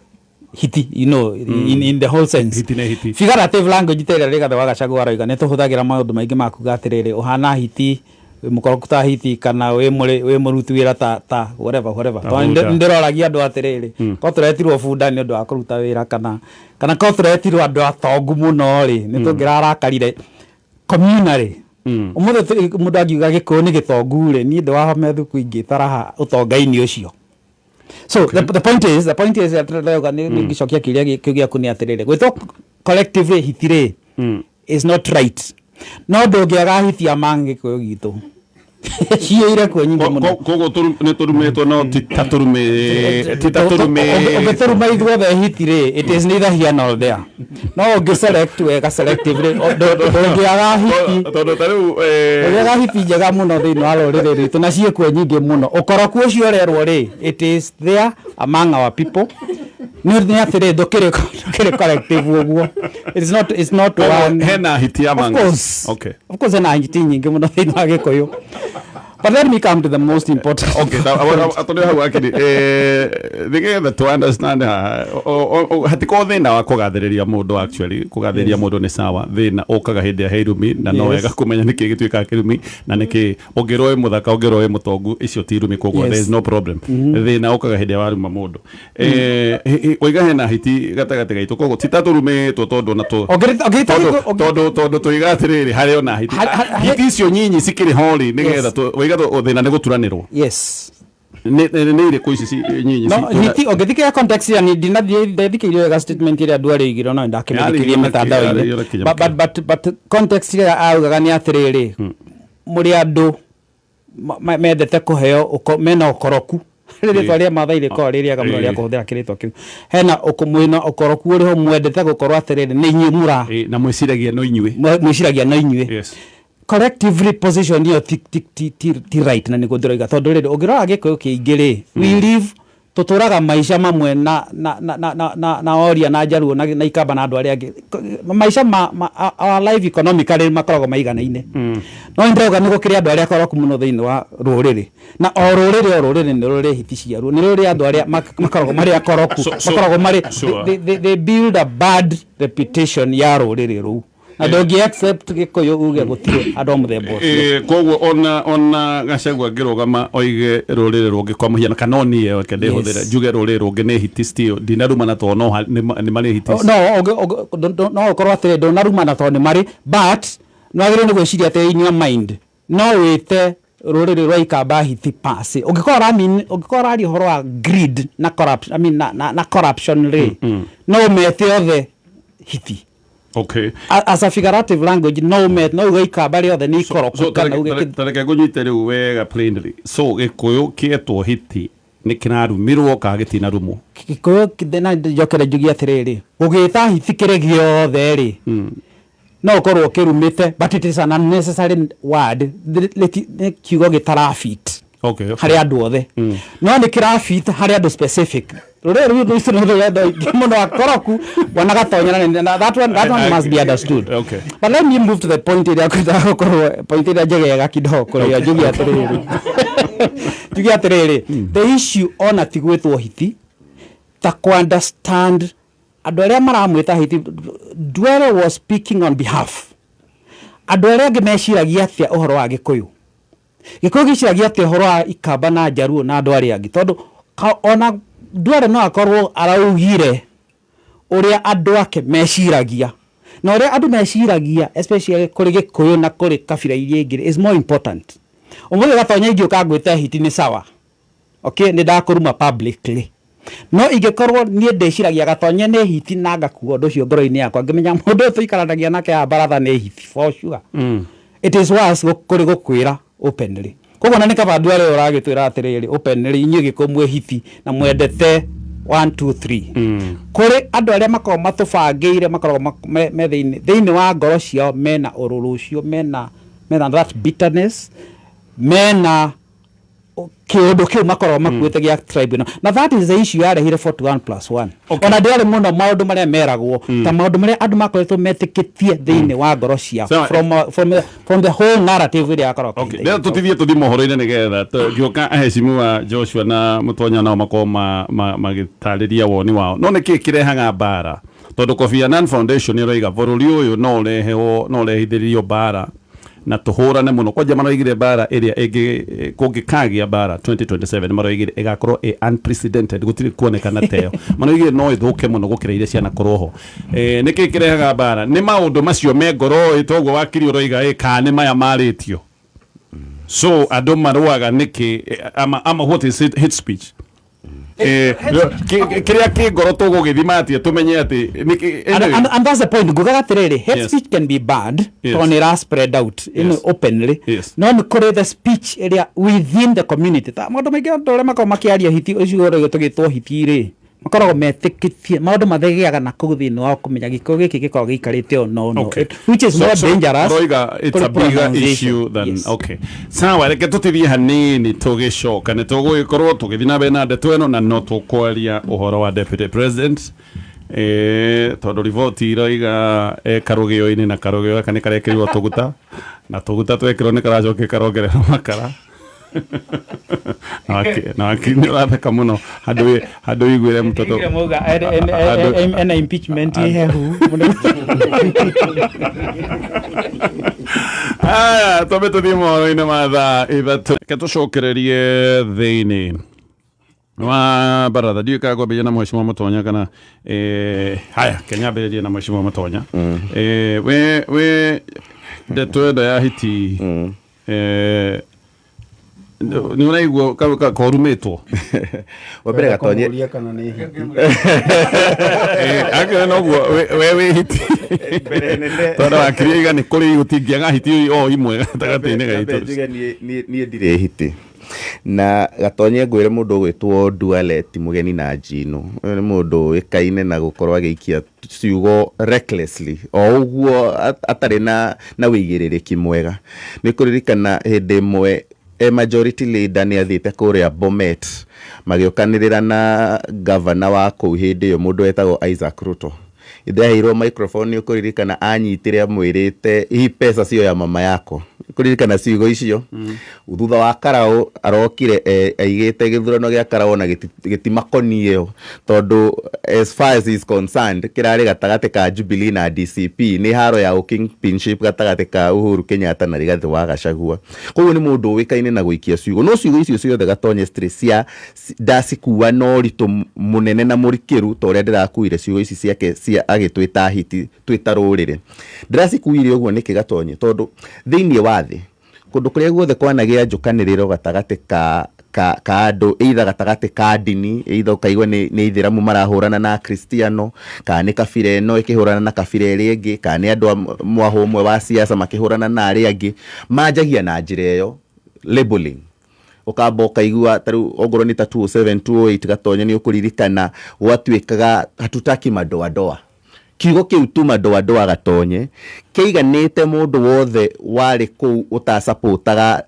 Hiti, in the whole sense. Hiti nĩ hiti. Figurative language ta ĩrĩa Rigathĩ wa Gachagua aroiga, nĩ tũhũthagĩra maũndũ maingĩ ma kuga atĩrĩrĩ, ũhana hiti, wĩ mũkoroku ta hiti, kana wĩ mũruti wĩra ta whatever, whatever. Ta Tondũ bunda. ndĩroragia andũ atĩrĩrĩ, ko tũretirwo bunda nĩ ũndũ wa kũruta wĩra, kana ko tũretirwo andũ atongu mũno rĩ, nĩ tũngĩrarakarire communally. Ũmũthĩ mũndũ angiuga Gĩkũyũ nĩ gĩtongu rĩ, niĩ ndĩwahome thuku ingĩtaraha ũtonga-inĩ ũcio. So the point is atĩrĩrĩ, nĩ ngĩcokia kĩũria kĩu gĩaku nĩ atĩrĩrĩ, gwĩtwo collectively hiti rĩ is not right. No ndũngĩaga hiti among Gĩkũyũ gitũ. Ciĩire kuo nyingĩ mũno. Koguo nĩ tũrumĩtwo, no ti ta tũrumĩ, ti ta tũrumĩ. Ũngĩtũruma ithuothe hiti rĩ, it is neither here nor there. No ũngĩ select wega selectively, ndũngĩaga hiti. Tondũ ta rĩu Ndũngĩaga hiti njega mũno thĩinĩ wa rũrĩrĩ rwitũ, na ciĩkuo nyingĩ mũno. Ũkoroku ũcio ũrerwo rĩ, it is there among our people. Nĩ atĩrĩ, ndũkĩrĩ collective ũguo. It's not Koguo one. hena hiti Of among us. course. Okay. Of course hena hiti nyingĩ mũno thĩinĩ wa Gĩkũyũ. But let me come to the most important. Okay, tondũ hau akiri, nĩgetha to understand haha, hatikorwo thĩna wa kũgathĩrĩria mũndũ, actually kũgathĩrĩria mũndũ nĩ sawa, thĩna ũkaga hĩndĩ ya irumi, na no wega kũmenya nĩkĩ gĩtuĩkaga kĩrumi na nĩkĩ ũngĩrwo wĩ mũthaka, ũngĩrwo wĩ mũtongu, icio ti irumi, koguo there is no problem. Thĩna ũkaga hĩndĩ ya waruma mũndũ. Waiga hena hiti gatagatĩ gaitũ, koguo ti ta tũrumĩtwo tondũ na tũ Ũngĩrita tondũ tũiga atĩrĩrĩ, harĩ ona hiti hiti icio nyinyi cikĩrĩ ho rĩ, nĩgetha waiga thĩna nĩ gũturanĩrwo. Yes. Nĩ irĩkũ ici nyinyi No, hiti ũngĩthikĩrĩria context ya ndinathiĩ ndethikĩirie wega statement ĩrĩa andũ arĩigire, no ndakĩmĩthikĩrie Yarĩ mĩtandao-inĩ. yarĩ kinya But context ĩrĩa augaga nĩ atĩrĩrĩ, mũrĩ andũ mendete kũheo mena ũkoroku. Rĩrĩ rĩa Maathai rĩkoragwo rĩ rĩega mũno rĩa kũhũthĩra kĩrĩtwa kĩu. Hena mwĩna ũkoroku ũrĩ ho, mwendete gũkorwo atĩrĩrĩ, nĩ inyuĩ mũra Na mwĩciragia no inyuĩ. Mwĩciragia no inyuĩ. Collectively position ĩyo ti right, na nĩguo ndĩroiga, tondũ rĩrĩ, ũngĩrora Gĩkũyũ kĩingĩ rĩ, we live, tũtũraga maica mamwe na Oria na Njaruo na Ikamba na andũ arĩa angĩ. Maica ma our life economically makoragwo maiganaine. No nĩ ndĩrauga nĩ gũkĩrĩ andũ arĩa akoroku mũno thĩinĩ wa rũrĩrĩ, na o rũrĩrĩ nĩ rũrĩ hiti ciaruo, nĩ rũrĩ andũ arĩa makoragwo marĩ akoroku, makoragwo marĩ they build a bad reputation ya rũrĩrĩ rũu, na ndũngĩ accept Gĩkũyũ uge gũtirĩ andũ a mũthemba ũcio. Koguo ona Gachagua angĩrũgama oige rũrĩrĩ rũngĩ, kwa mũhiano, kana o niĩ reke ndĩhũthĩre njuge rũrĩrĩ rũngĩ nĩ hiti, still ndinarumana tondũ no nĩ marĩ hiti. No no ũkorwo atĩrĩ, ndũnarumana tondũ nĩ marĩ, but nĩ wagĩrĩirwo nĩ gwĩciria atĩ in your mind no wĩte rũrĩrĩ rwa Ikamba hiti pasi, ũngĩkorwo ũramean, ũngĩkorwo ũraria ũhoro wa greed na corruption, I mean, na corruption rĩ, no ũmete othe hiti. As a figurative language, no ũmete, no uge Ikamba rĩothe nĩ ikoroku So kana uge tareke ngũnyite rĩu wega plainly. So Gĩkũyũ kĩetwo hiti nĩ kĩrarumirwo kana gĩtinarumwo? Gĩkũyũ na njokere njugie atĩrĩrĩ, gũgĩta hiti kĩrĩ gĩothe rĩ, no ũkorwo ũkĩrumĩte, but it is an unnecessary word. Nĩ kiugo gĩtarafit harĩ andũ othe, no nĩ kĩrafit harĩ andũ specific. Rũrĩrĩ rũu rwitũ nĩ rũrĩ andũ aingĩ mũno akoroku, bwana Gatonya, na that one must be understood. But let me move to the point ĩrĩa ngwendaga gũkorwo, point ĩrĩa njegega kidogo kũrĩa. Njuge atĩrĩrĩ, the issue ona ti gwĩtwo hiti, ta ku understand andũ arĩa maramwĩta hiti. Duere was speaking on behalf andũ arĩa angĩ meciragia atĩa ũhoro wa Gĩkũyũ. Gĩkũyũ gĩciragia atĩa ũhoro wa Ikamba na Njaruo na andũ arĩa angĩ? Tondũ ona Duere no akorwo araugire ũrĩa andũ ake meciragia, na ũrĩa andũ meciragia, especially kũrĩ Gĩkũyũ na kũrĩ kabira iria ingĩ, is more important. Ũmũthĩ Gatonya ingĩũka ngwĩte hiti, nĩ sawa, okay, nĩ ndakũruma publicly, no ingĩkorwo niĩ ndĩciragia Gatonye nĩ hiti na ngakua ũndũ ũcio ngoro-inĩ yakwa, ngĩmenya mũndũ ũyũ tũikaranagia nake haha baratha nĩ hiti for sure, it is worse kũrĩ gũkwĩra openly. Koguo na nĩ kaba andũ arĩa ũragĩtwĩra atĩrĩrĩ openly, inyuĩ Gĩkũyũ mwĩ hiti na mwendete 1 2 3, kũrĩ andũ arĩa makoragwo matũbangĩire, makoragwo me thĩinĩ wa ngoro ciao mena ũrũrũ ũcio, mena that bitterness, mena Kĩũndũ kĩu makoragwo makuĩte gĩa tribe ĩno, na that is the issue yarehire 41+1. Ona ndĩarĩ mũno maũndũ marĩa meragwo ta maũndũ marĩa andũ makoretwo metĩkĩtie thĩinĩ wa ngoro ciao from the whole narrative ĩrĩa yakoragwo. Okay, rĩu tũtithie tũthiĩ mohoro-inĩ nĩgetha ngĩũka aheshimiwa Joshua na Mũtonya nao makorwo magĩtarĩria woni wao. No nĩkĩ kĩrehaga mbara? Tondũ Kofi Annan Foundation ĩroiga bũrũri ũyũ no ũrehwo, no ũrehithĩrĩrio mbara na tũhũrane mũno. Kwanja maroigire mbara ĩrĩa ĩngĩ kũngĩkagĩa mbara 2027, maroigire ĩgakorwo ĩ unprecedented, gũtirĩ kuonekana teyo. Maroigire no ĩthũke mũno gũkĩra iria cianakorwo ho. Nĩkĩ kĩrehaga mbara? Nĩ maũndũ macio me ngoro ĩ toguo wakiri ũroiga ĩ, kana nĩ maya marĩtio? So andũ marũaga nĩkĩ? Ama what is it, hate speech? Kĩrĩa kĩ ngoro tũgũgĩthima atĩa tũmenye atĩ nĩkĩ? And that's the point ngugaga atĩrĩrĩ, hate speech can be bad tondũ nĩ ĩra spread out openly. No nĩ kũrĩ the speech ĩrĩa within the community, ta maũndũ maingĩ andũ arĩa makoragwo makĩaria hiti ũcio ũrĩa tũgĩtwo hiti rĩ, makoragwo metĩkĩtie maũndũ mathegeaga na kũu thĩinĩ wa kũmenya gĩko gĩkĩ gĩkoragwo gĩikarĩte o no, which is more dangerous. Ũroiga it's a kũrĩ bigger pronunciation. Issue than Yes. Okay, sawa, reke tũtithie hanini, tũgĩcoka nĩ tũgũgĩkorwo tũgĩthiĩ na mbere na ndeto ĩno, na no tũkwaria ũhoro wa deputy president, tondũ riboti iroiga e karũgĩo-inĩ, na karũgĩo gaka nĩ karekĩrirwo tũguta, na tũguta twekĩrwo nĩ karacoka karongererwo makara. Na wakiri nĩ ũratheka mũno handũ ũiguĩre mtoto. Mauga ena impeachment hehu. Aya, twambe tũthiĩ mohoro-inĩ ma thaa 3. Reke tũcokererie thĩinĩ wa baratha. Ndiũĩ kana kwambĩrĩria na mheshimiwa Mũtonya kana haya, kenya ambĩrĩrie na mheshimiwa Mũtonya. We ndeto ĩno ya hiti, nĩ ũraigua korumĩtwo? Wa mbere, Gatonye, Kũmũria kana nĩ hiti. Akĩona noguo we wĩ hiti, tondũ wakiri oiga nĩ kũrĩ gũtingĩaga hiti o imwe gatagatĩ-inĩ Nyambe gaitũ. njuge niĩ ndirĩ hiti. Na Gatonye, ngwĩre mũndũ ũgwĩtwo Duale ti mũgeni na njino. Ũyũ nĩ mũndũ ũĩkaine na gũkorwo agĩikia ciugo recklessly o ũguo atarĩ na wĩigĩrĩrĩki mwega. Nĩ kũririkana hĩndĩ ĩmwe e majority leader nĩ athiĩte kũrĩa Bomet, magĩũkanĩrĩra na gavana wa kũu hĩndĩ ĩyo, mũndũ wetagwo Isaac Ruto. Ndaheirwo microphone, nĩ ũkũririkana anyitire amwĩrĩte, "Hii pesa sio ya mama yako." Kũririkana ciugo icio. Thutha wa karaũ arokire aigĩte gĩthurano gĩa karaũ na gĩtimakoniĩ ĩyo, tondũ as far as he is concerned, kĩrarĩ gatagatĩ ka Jubilee na DCP, nĩ haro ya kingpinship gatagatĩ ka Uhuru Kenyatta na Rigathĩ wa Gachagua. Koguo nĩ mũndũ ũĩkaine na gũikia ciugo, no ciugo icio ciothe, Gatonye, citirĩ cia ndacikua na ũritũ mũnene na mũrikĩru ta ũrĩa ndĩrakuire ciugo ici ciake cia agĩtwĩta hiti twĩta rũrĩrĩ. Ndĩracikuire ũguo nĩkĩ, Gatonye? Tondũ thĩinĩ wa thĩ, kũndũ kũrĩa guothe kwanagĩa njũkanĩrĩro gatagatĩ ka andũ, either gatagatĩ ka ndini, either ũkaigua nĩ ithĩramu marahũrana na akristiano, kana nĩ kabira ĩno ĩkĩhũrana na kabira ĩrĩa ĩngĩ, kana nĩ andũ a mwahũ ũmwe wa siasa makĩhũrana na arĩa angĩ, manjagia na njĩra ĩyo, labeling. Ũkamba ũkaigua tarĩu ongorwo nĩ ta 207 208, Gatonye, nĩ ũkũririkana gwatuĩkaga "hatutaki madoadoa". Kiugo kĩu tu, "madoadoa", Gatonye, kĩiganĩte mũndũ wothe warĩ kũu ũtasapũtaga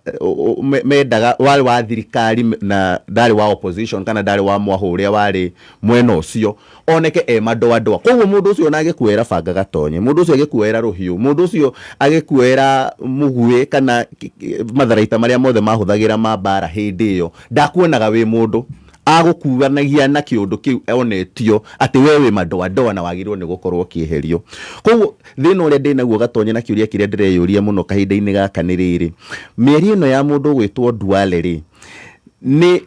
mendaga warĩ wa thirikari na ndarĩ wa opposition kana ndarĩ wa mwahũ ũrĩa warĩ mwena ũcio, oneke e madoadoa. Koguo mũndũ ũcio ona agĩkuoera banga, Gatonye, mũndũ ũcio agĩkuoera rũhiũ, mũndũ ũcio agĩkuoera mũguĩ kana matharaita marĩa mothe mahũthagĩra ma mbara hĩndĩ ĩyo, ndakuonaga wĩ mũndũ, agũkuanagia na kĩũndũ kĩu onetio atĩ we wĩ madoadoa na wagĩrĩirwo nĩ gũkorwo ũkĩeherio. Koguo thĩna ũrĩa ndĩnaguo, Gatonye, na kĩũria kĩrĩa ndĩreyũria mũno kahinda-inĩ gaka nĩ rĩrĩ: mĩario ĩno ya mũndũ ũgwĩtwo Duale rĩ, nĩ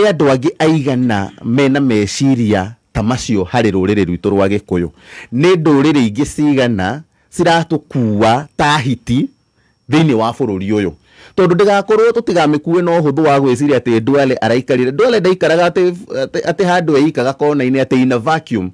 andũ angĩ aigana mena meciria ta macio harĩ rũrĩrĩ rwitũ rwa Gĩkũyũ? Nĩ ndũrĩrĩ ingĩ cigana ciratũkua ta hiti thĩinĩ wa bũrũri ũyũ? Tondũ ndĩgakorwo tũtigamĩkue na ũhũthũ wa gwĩciria atĩ Duale araikarire. Duale ndaikaraga atĩ handũ eikaga kona-inĩ, atĩ in a vacuum.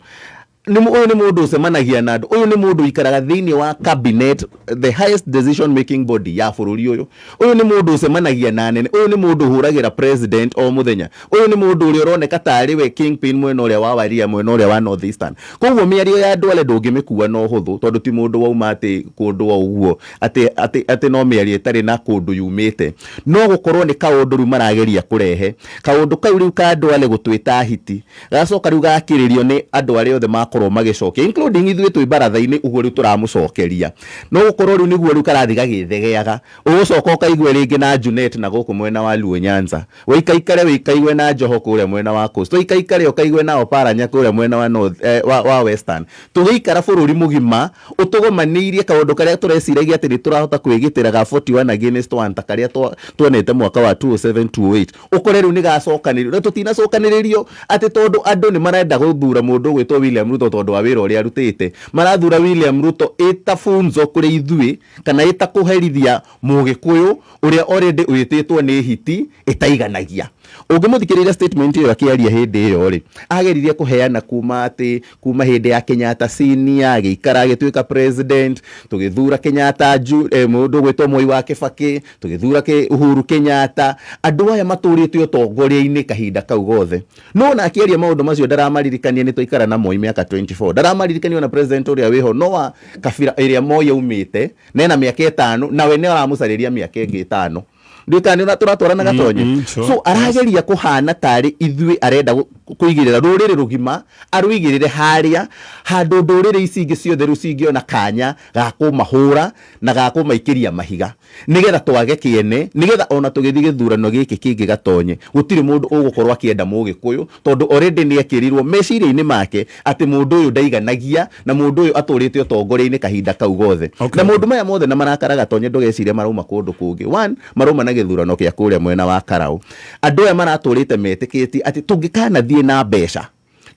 Ũyũ nĩ mũndũ ũcemanagia na andũ, ũyũ nĩ mũndũ ũikaraga thĩinĩ wa cabinet, the highest decision making body ya bũrũri ũyũ. Ũyũ nĩ mũndũ ũcemanagia na anene, ũyũ nĩ mũndũ ũhũragĩra president o mũthenya, ũyũ nĩ mũndũ ũrĩa ũroneka tarĩ we kingpin mwena ũrĩa wa Waria, mwena ũrĩa wa North Eastern. Koguo mĩario ya Duale ndũngĩmĩkua na ũhũthũ, tondũ ti mũndũ wauma atĩ kũndũ o ũguo atĩ no mĩario ĩtarĩ na kũndũ yumĩte. No gũkorwo nĩ kaũndũ rĩu marageria kũrehe, kaũndũ kau rĩu ka Duale gũtwĩta hiti, gacoka rĩu gakĩrĩrio nĩ andũ arĩa othe makorwo magĩcokia, including ithuĩ twĩ baratha-inĩ ũguo rĩu tũramũcokeria. No gũkorwo rĩu nĩguo rĩu karathiĩ gagĩthegeaga, ũgũcoka ũkaigue rĩngĩ na Junet na gũkũ mwena wa Luo Nyanza, wĩikaikare wĩikaigue na Joho kũrĩa mwena wa Coast, wĩikaikare ũkaigue na Oparanya kũrĩa mwena wa North, wa Western. Tũgĩikara bũrũri mũgima ũtũgomanĩirie kaũndũ karĩa tũreciragia atĩ nĩ tũrahota kwĩgitĩra ga 41 against 1 ta karĩa tuonete mwaka wa 2007 2008, ũkore rĩu nĩ gacokanĩrĩrio. Na tũtinacokanĩrĩrio atĩ tondũ andũ nĩ marenda gũthura mũndũ ũgwĩtwo William Ruto tondũ wa wĩra ũrĩa arutĩte. Marathura William Ruto ĩta funzo kũrĩ ithuĩ, kana ĩta kũherithia Mũgĩkũyũ ũrĩa already wĩtĩtwo nĩ hiti ĩtaiganagia. Ũngĩmũthikĩrĩria statement ĩyo akĩaria hĩndĩ ĩyo rĩ, ageririe kũheana kuma atĩ kuma hĩndĩ ya Kenyatta senior agĩikara agĩtuĩka president, tũgĩthura Kenyatta mũndũ ũgwĩtwo Moi wa Kibaki, tũgĩthura Uhuru Kenyatta. Andũ aya matũrĩte ũtongoria-inĩ kahinda kau gothe. No ona akĩaria maũndũ macio ndaramaririkania nĩ twaikara na Moi mĩaka 24, ndaramaririkania ona president ũrĩa wĩho no wa kabira ĩrĩa Moi aumĩte na ena mĩaka 5, nawe nĩ aramũcarĩria mĩaka ĩngĩ 5. Ndikani na tũratwarana gatonye. So arageria kũhana tarĩ ithuĩ arenda kũigĩrĩra rũrĩrĩ rũgima, arũigĩrĩre harĩa handũ ndũrĩrĩ ici ingĩ ciothe rĩu cingĩona kanya ga kũmahũra na ga kũmaikĩria mahiga, nĩgetha twage kĩene, nĩgetha ona tũgĩthiĩ gĩthurano gĩkĩ kĩngĩ gatonye gũtirĩ mũndũ ũgũkorwo akĩenda Mũgĩkũyũ, tondũ already nĩ ekĩrirwo meciria-inĩ make atĩ mũndũ ũyũ ndaiganagia na mũndũ ũyũ atũrĩte ũtongoria-inĩ kahinda kau gothe. Na maũndũ maya mothe na marakara gatonye ndũgecirie marauma kũndũ kũngĩ. One, marauma na gĩthurano kĩa kũrĩa mwena wa Karau. Andũ aya maratũrĩte metĩkĩtie atĩ tũngĩkanathiĩ na mbeca,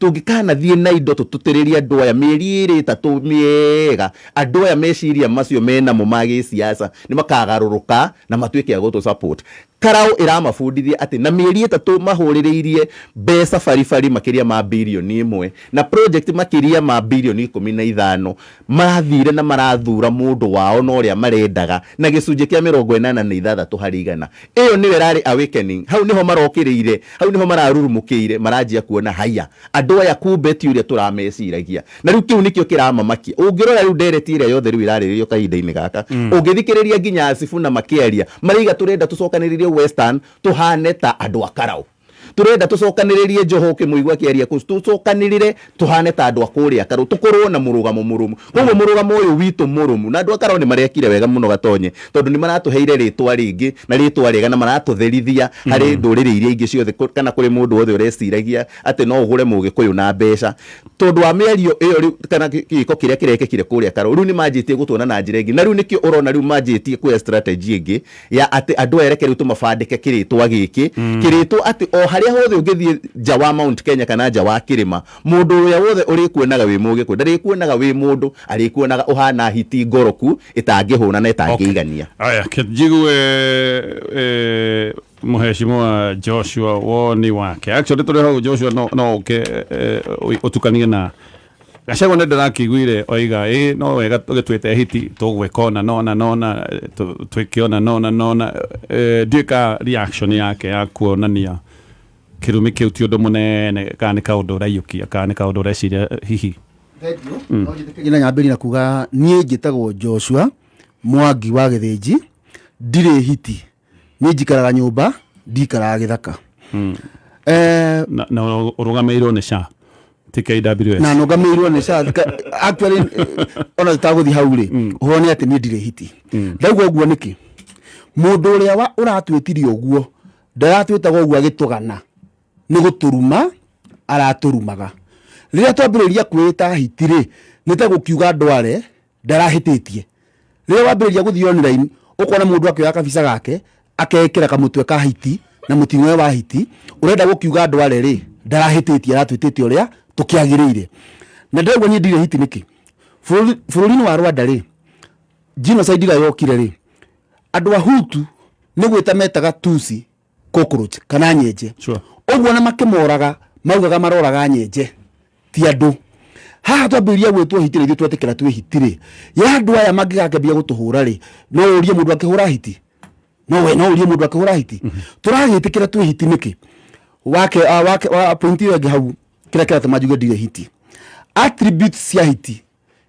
tũngĩkanathiĩ na indo tũtũtĩrĩrie andũ aya mĩeri ĩrĩ ĩtatũ mĩega, andũ aya meciria macio menamo ma gĩsiasa nĩ makagarũrũka na matuĩke a gũtũ support. Karau ĩramabundithia atĩ na mĩeri ĩtatũ mahũrĩrĩirie mbeca baribari makĩria ma birioni 1 na project makĩria ma birioni 15, marathire na marathura mũndũ wao na ũrĩa marendaga na gĩcunjĩ kĩa 86 harĩ igana. Ĩyo nĩyo ĩrarĩ awakening. Hau nĩho marokĩrĩire, hau nĩho mararurumũkĩire, maranjia kuona haya andũ aya kumbe ti ũrĩa tũrameciragia. Na rĩu kĩu nĩkĩo kĩramamakia. Ũngĩrora rĩu ndereti ĩrĩa yothe rĩu ĩrarĩrĩrio kahinda-inĩ gaka, ũngĩthikĩrĩria nginya Sifuna makĩaria, maraiga tũrenda tũcokanĩrĩrie Western tuhane ta andũ a Karau, turenda tucokanĩrĩrie Joho ũkĩmũigua akĩaria kũu, tũcokanĩrĩre tuhane ta andũ a kũrĩa Karau, tũkorwo na mũrũgamo mũrũmu. Koguo mũrũgamo ũyũ witũ mũrũmu, na andũ a Karau nĩ marekire wega mũno gatonye, tondũ nĩ maratũheire rĩtwa rĩngĩ na rĩtwa rĩega, na maratũtherithia harĩ ndũrĩrĩ iria ingĩ ciothe, kana kũrĩ mũndũ wothe ũreciragia atĩ no ũgũre Mũgĩkũyũ na mbeca. Tondũ wa mĩario ĩyo rĩu, kana gĩko kĩrĩa kĩrekĩkire kũrĩa Karau, rĩu nĩ manjĩtie gũtuona na njĩra ĩngĩ, na rĩu nĩkĩo ũrona rĩu manjĩtie kuoya strategy ĩngĩ ya atĩ andũ aya reke rĩu tũmabandĩke kĩrĩtwa gĩkĩ, kĩrĩtwa atĩ o harĩa hothe ũngĩthiĩ nja wa Mount Kenya kana nja wa kĩrĩma, mũndũ ũrĩa wothe ũrĩkuonaga wĩ Mũgĩkũyũ ndarĩkuonaga wĩ mũndũ, arĩkuonaga ũhana hiti ngoroku ĩtangĩhũna na ĩtangĩigania. Aya, njigue Mheshimiwa Joshua woni wake. Actually tũrĩ hau Joshua no ũke ũtukanie na Gachagua nĩ ndĩrakĩiguire oiga ĩ no wega tũgĩtuĩte hiti tũgwĩka ona nona nona twĩke ona nona nona, ndiũĩ ka reaction yake ya kuonania kĩrumi kĩu ti ũndũ mũnene, kana nĩ kaũndũ ũraiyũkia, kana nĩ kaũndũ ũreciria hihi. Thank you. No njĩtĩkĩrie na nyambĩrĩrie na kuga niĩ njĩtagwo Joshua Mwangi wa Gĩthĩnji, ndirĩ hiti, niĩ njikaraga nyũmba, ndikaraga gĩthaka. Na ũrũgamĩrĩirwo nĩ SHA, ti KWS. Na nũgamĩrĩirwo nĩ SHA. Actually, ona tũtagũthiĩ hau rĩ, ũhoro nĩ atĩ niĩ ndirĩ hiti. Ndauga ũguo nĩkĩ? Mũndũ ũrĩa ũratwĩtirie ũguo, ndaratwĩtaga ũguo agĩtũgana, nĩ gũtũruma aratũrumaga. Rĩrĩa twambĩrĩria kwĩĩta hiti rĩ, nĩ ta gũkiuga ndware ndarahĩtĩtie. Rĩrĩa wambĩrĩria gũthiĩ online, ũkona mũndũ akĩoya kabica gake, akekĩra kamũtwe ka hiti na mũting'oe wa hiti, ũrenda gũkiuga ndware rĩ, ndarahĩtĩtie, aratwĩtĩte ũrĩa tũkĩagĩrĩire. Na ndĩraigua niĩ ndirĩ hiti nĩkĩ? Bũrũri-inĩ wa Rwanda rĩ, genocide ĩrĩa yokire rĩ, andũ a Hutu nĩ gwĩta metaga Tutsi cockroach kana nyenje. Ũguo na makĩmoraga, maugaga maroraga nyenje, ti andũ. Haha twambĩrĩria gwĩtwo hiti rĩ, ithuĩ twetĩkĩra twĩ hiti rĩ, ya andũ aya mangĩgakĩambia gũtũhũra rĩ, no ũrie mũndũ akĩhũra hiti, no we no ũrie mũndũ akĩhũra hiti. Tũragĩtĩkĩra twĩ hiti nĩkĩ? Wake wake wa point ĩyo ĩngĩ hau, kĩrĩa kĩratũma njuge ndirĩ hiti, attributes cia hiti.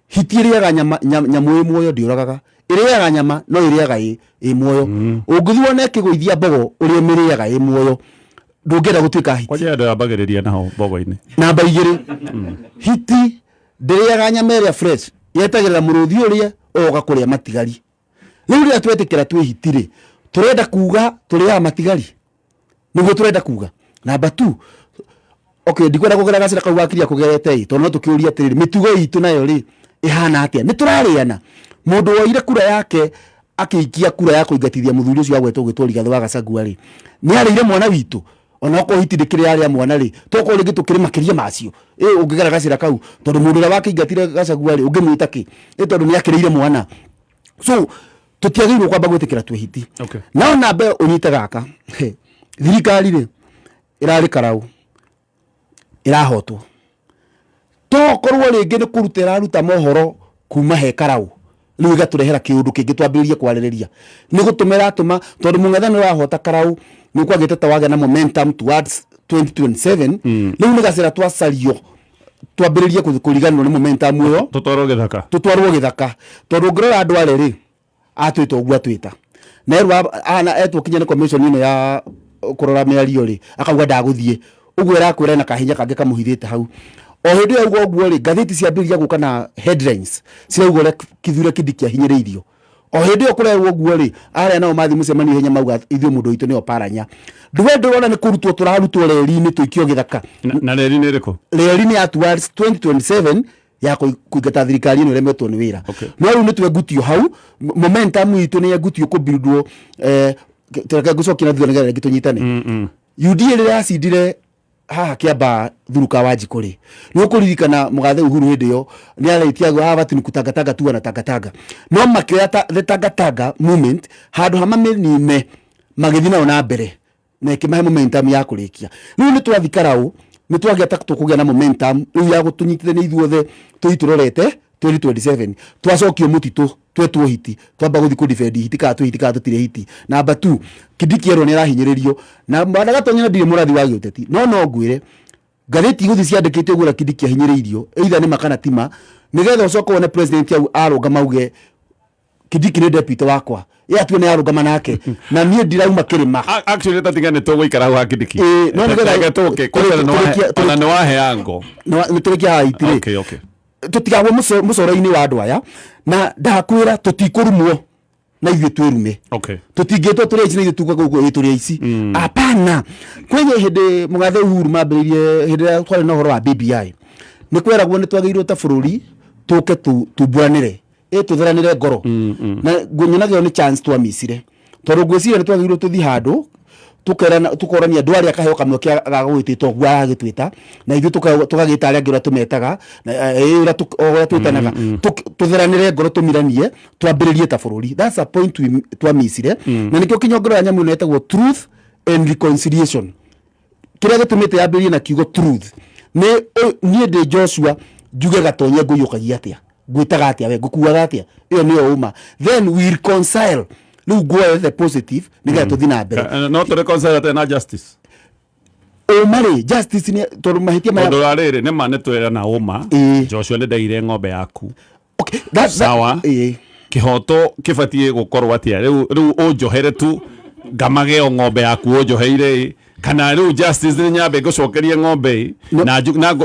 Hiti ĩrĩaga nyama, nyamũ ĩ muoyo ndĩũragaga, ĩrĩaga nyama no ĩrĩaga ĩ muoyo. Ũngĩthiĩ wone ĩkĩgũithia mbogo ũrĩa ĩmĩrĩaga ĩ muoyo, ndũngĩenda gũtuĩka hiti. Kwanja andũ yambagĩrĩria naho mbogo-inĩ. Namba 2, hiti ndĩrĩaga nyama ĩrĩa fresh, yetagĩrĩra mũrũthi ũrĩe ũgoka kũrĩa matigari. Rĩu rĩrĩa twetĩkĩra twĩ hiti rĩ, tũrenda kuga tũrĩaga matigari, nĩguo tũrenda kuga. Namba 2, okay, ndikwenda kũgera gacĩra kau wakiria kũgerete ĩ, tondũ no tũkĩũrie atĩrĩrĩ, mĩtugo itũ nayo rĩ ĩhana atĩa? Nĩ tũrarĩana. Mũndũ woire kura yake akĩikia kura ya kũingatithia mũthuri ũcio agwetwo gwĩtwo Rigathĩ wa Gachagua rĩ, nĩ arĩire mwana witũ? Ona okorwo hiti ndĩkĩrĩ yarĩa mwana rĩ, tokorwo rĩngĩ tũkĩrĩ makĩria macio. Ĩ ũngĩgera gacĩra kau, tondũ mũndũ ũrĩa wakĩingatire Gachagua rĩ, ũngĩmwĩta kĩ? Ĩ tondũ nĩ akĩrĩire mwana. So tũtiagĩrĩirwo kwamba gwĩtĩkĩra twĩ hiti. No namba ĩyo ũnyite gaka, thirikari rĩ ĩrarĩ karau, ĩrahotwo. Tokorwo rĩngĩ nĩ kũruta ĩraruta mohoro kuma he karau, rĩu ĩgatũrehera kĩũndũ kĩngĩ twambĩrĩrie kwarĩrĩria. Nĩ gũtũma ĩratũma, tondũ mũng'ethanĩro wahota karau nĩ kwagĩte ta wagĩa na momentum towards 2027. Rĩu nĩ gacĩra twacario twambĩrĩrie kũriganĩrwo nĩ momentum ĩyo, tũtwarwo gĩthaka, tũtwarwo gĩthaka. Tondũ ũngĩrora andũ arĩa rĩ, atwĩta ũguo atwĩta na erwo ana etwo kinya nĩ commission ĩno ya kũrora mĩario rĩ, akauga ndagũthiĩ ũguo, ĩrakwĩra na kahinya kangĩ kamũhithĩte hau. O hĩndĩ ĩyo auga ũguo rĩ, ngathĩti ciambĩrĩria gũka na headlines cirauga ũrĩa Kithure Kindiki ahinyĩrĩirio. O hĩndĩ ĩyo kũrerwo ũguo rĩ, arĩa nao mathiĩ mũcemanio ihenya mauga ithuĩ mũndũ witũ nĩo paranya. Ndũwe ndũrona nĩ kũrutwo tũrarutwo reri-inĩ tũikio gĩthaka. Na reri nĩ ĩrĩkũ? Reri nĩ ya towards 2027 ya kũingata thirikari ĩno ĩremetwo nĩ wĩra. No rĩu nĩ twengutio hau, momentum itũ nĩ yengutio kũbuildwo. Reke ngũcokie na thutha nĩgetha rĩngĩ tũnyitane. UDA rĩrĩa yacindire haha Kĩambaa Thuruka wa Njikũ rĩ, nĩ ũkũririkana mũgathe Uhuru hĩndĩ ĩyo nĩ arĩtie auga haha bati ni kutangatanga tu na tangatanga, no makĩoya the tangatanga movement handũ ha mamĩnine magĩthiĩ nayo na mbere na ĩkĩmahe momentum ya kũrĩkia. Rĩu nĩ twathi karau, nĩ twagĩa ta tũkũgĩa na momentum rĩu ya gũtũnyitithania ithuothe tũthi tũrorete 2027. Twacokio mũtitũ, twetwo hiti, twamba gũthiĩ kũ defend hiti kana twĩ hiti kana tũtirĩ hiti. Namba 2, Kindiki erwo nĩ arahinyĩrĩrio na Bwana Gatonya, na ndirĩ mũrathi wa gĩũteti, no no ngwĩre ngathĩti igũthiĩ ciandĩkĩte ũguo ũrĩa Kindiki ahinyĩrĩirio, either nĩ ma kana ti ma, nĩgetha ũcoke wone president au arũngama auge Kindiki nĩ deputy wakwa, ye atue nĩ arũngama nake na niĩ ndirauma kĩrĩma. Actually tatiga nĩ tũgũikara hau ha Kindiki. Ĩĩ, no nĩgetha Reke tũke kwanza ona nĩ waheango. Nĩ tũrĩkia haha itirĩ. Okay. Tũtigagwo mũcoro-inĩ wa andũ aya, na ndakwĩra tũtikũrumwo na ithuĩ twĩrume. Tũtingĩtwo tũrĩ aici na ithuĩ tuge gũkũ ĩ tũrĩ aici. Hapana. Kwĩ hĩndĩ mũgathe Uhuru mambĩrĩirie, hĩndĩ ĩrĩa kwarĩ na ũhoro wa BBI, nĩ kweragwo nĩ twagĩrĩirwo ta bũrũri tũke tumburanĩre, ĩ tũtheranĩre ngoro. Na nyonaga ĩyo nĩ chance twamicire, tondũ ngwĩciria nĩ twagĩrĩirwo tũthiĩ handũ tukerana, tukorania andũ arĩa akaheo kamweke ga gũgĩtwĩta ũguo aragĩtwĩta, na ithuĩ tũgagĩta arĩa angĩ ũrĩa tũmetaga, na ũrĩa o ũrĩa twĩtanaga. Tũtheranĩre ngoro, tũmiranie, twambĩrĩrie ta bũrũri. That's a point we twamicire. Na nĩkĩo kinyongero ya nyamũ ĩno ĩtagwo truth and reconciliation. Kĩrĩa gĩtũmĩte yambĩrĩrie na kiugo truth nĩ niĩ ndĩ Joshua njuge Gatonye ngũiyũkagia atĩa, ngwĩtaga atĩa, we ngũkuaga atĩa, ĩyo nĩyo ũma. Then we reconcile, rĩu nguoya the positive nĩgetha tũthiĩ na mbere. No tũ reconcile atĩa na justice? Ũma rĩ, justice nĩ tondũ mahĩtia maya Tondũ wa rĩrĩ, nĩ ma nĩ twĩrana ũma. Joshua, nĩ ndaire ng'ombe yaku. Okay, that, Sawa. Kĩhoto kĩbatiĩ gũkorwo atĩa? Rĩu ũnjohere tu ngamage o ng'ombe yaku ũnjoheire ĩ, kana rĩu justice nĩ nyambe ngũcokerie ng'ombe ĩ, No.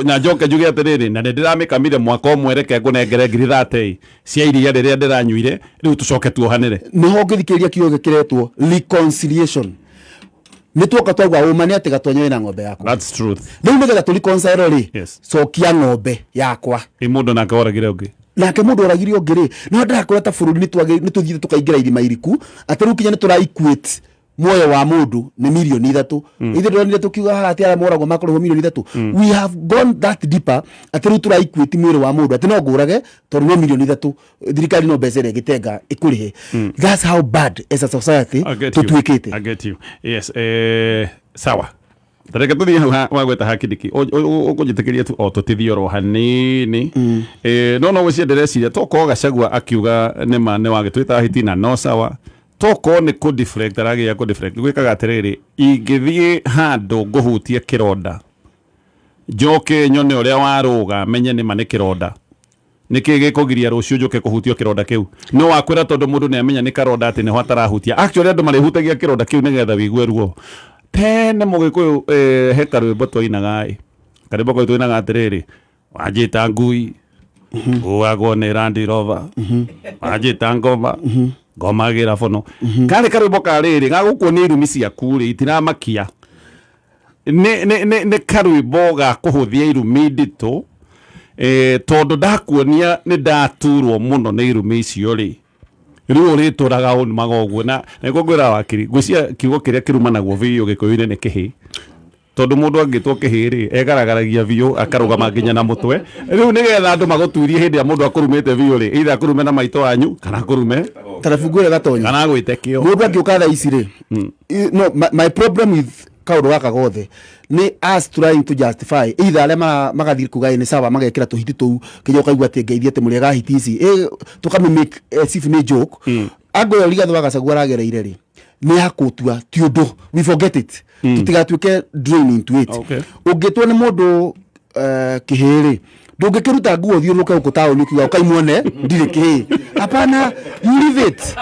na njoke njuge atĩrĩrĩ, na nĩ ndĩramĩkamire mwaka ũmwe, reke ngũnengere ngiri thate ĩ cia iria rĩrĩa ndĩranyuire, rĩu tũcoke tuohanĩre. Nĩho ũngĩthikĩrĩria kiugo gĩkĩretwo reconciliation, nĩ tuoka twauga ũma nĩ atĩ Gatonye wĩna ng'ombe yaku. That's truth. Rĩu nĩgetha tũ reconcile rĩ, Yes. cokia ng'ombe yakwa. Ĩ mũndũ nake oragire ũngĩ? Nake mũndũ oragire ũngĩ rĩ, no ndĩrakwĩra ta bũrũri nĩ tũthiĩte tũkaingĩra irima iriku, atĩ rĩu kinya nĩ tũra equate muoyo wa mũndũ nĩ mirioni 3. Ithuĩ ndĩronire tũkiuga haha atĩ arĩa moragwo makũrĩhwo mirioni 3. We have gone that deeper atĩ rĩu tũra equate mwĩrĩ wa mũndũ atĩ no ngũrage tondũ no mirioni 3, thirikari no mbeca ĩrĩa ĩgĩtenga ĩkũrĩhe. That's how bad as a society I get you. tũtuĩkĩte. I get you. Yes, sawa. Tareke tũthiĩ hau wagweta ha Kindiki. Ũkũnjĩtĩkĩria tu o tũtithie oro hanini. No no gwĩciria ndĩreciria tokorwo Gachagua akiuga nĩma nĩ wagĩtwĩta hiti na no sawa. Tokorwo nĩ kũ deflect aragĩa kũ deflect. Gwĩkaga atĩrĩrĩ, ingĩthiĩ handũ ngũhutie kĩronda njoke nyone ũrĩa warũga menye nĩma nĩ kĩronda, nĩkĩ gĩkũgiria rũciũ njũke kũhutio kĩronda kĩu? No wakwĩra tondũ mũndũ nĩ amenya nĩ karonda atĩ nĩho atarahutia. Actually andũ marĩhutagia kĩronda kĩu nĩgetha wĩigue ruo. Tene mũgĩkũyũ he karwĩmbo twainaga ĩ, karwĩmbo kau twainaga atĩrĩrĩ, wanjĩta ngui nguagwo nĩ Land Rover, wanjĩta ngoma ngomagĩra bono. Karĩ karwĩmbo ka rĩrĩ gagũkuonia irumi ciaku rĩ itiramakia. Nĩ karwĩmbo ga kũhũthia irumi nditũ, tondũ ndakuonia nĩ ndaturwo mũno nĩ irumi icio rĩ, rĩu ũrĩtũraga ũnumaga ũguo. Na nĩguo ngwĩra wakiri, ngwĩciria kiugo kĩrĩa kĩrumanagwo biũ gĩkũyũ-inĩ nĩ kĩhĩ, tondũ mũndũ angĩtwo kĩhĩ rĩ egaragaragia biũ akarũgama nginya na mũtwe. Rĩu nĩgetha andũ magũturie hĩndĩ ĩrĩa mũndũ akũrumĩte biũ rĩ, either akũrume na maitũ wanyu kana akũrume tarabu ngwĩre Gatonya kana agwĩte kĩo. Mũndũ angĩũka thaa ici rĩ, no, my problem with kaũndũ gaka gothe nĩ us trying to justify either arĩa magathiĩ kuga nĩ sawa magekĩra tũhiti tũu kinya ũkaigua atĩ ngeithie atĩ mũrĩega hiti ici, tũkamĩ make as if nĩ joke. Ango ĩyo Rigathĩ wa Gachagua aragereire rĩ, nĩ ya kũtua ti ũndũ, we forget it, tũtigatuĩke drain into it. Ũngĩtwo nĩ mũndũ kĩhĩ rĩ, ndũngĩkĩruta nguo ũthiũrũrũke gũkũ taũni ũkiuga ũkai muone ndirĩ kĩhĩ. Hapana, you leave it.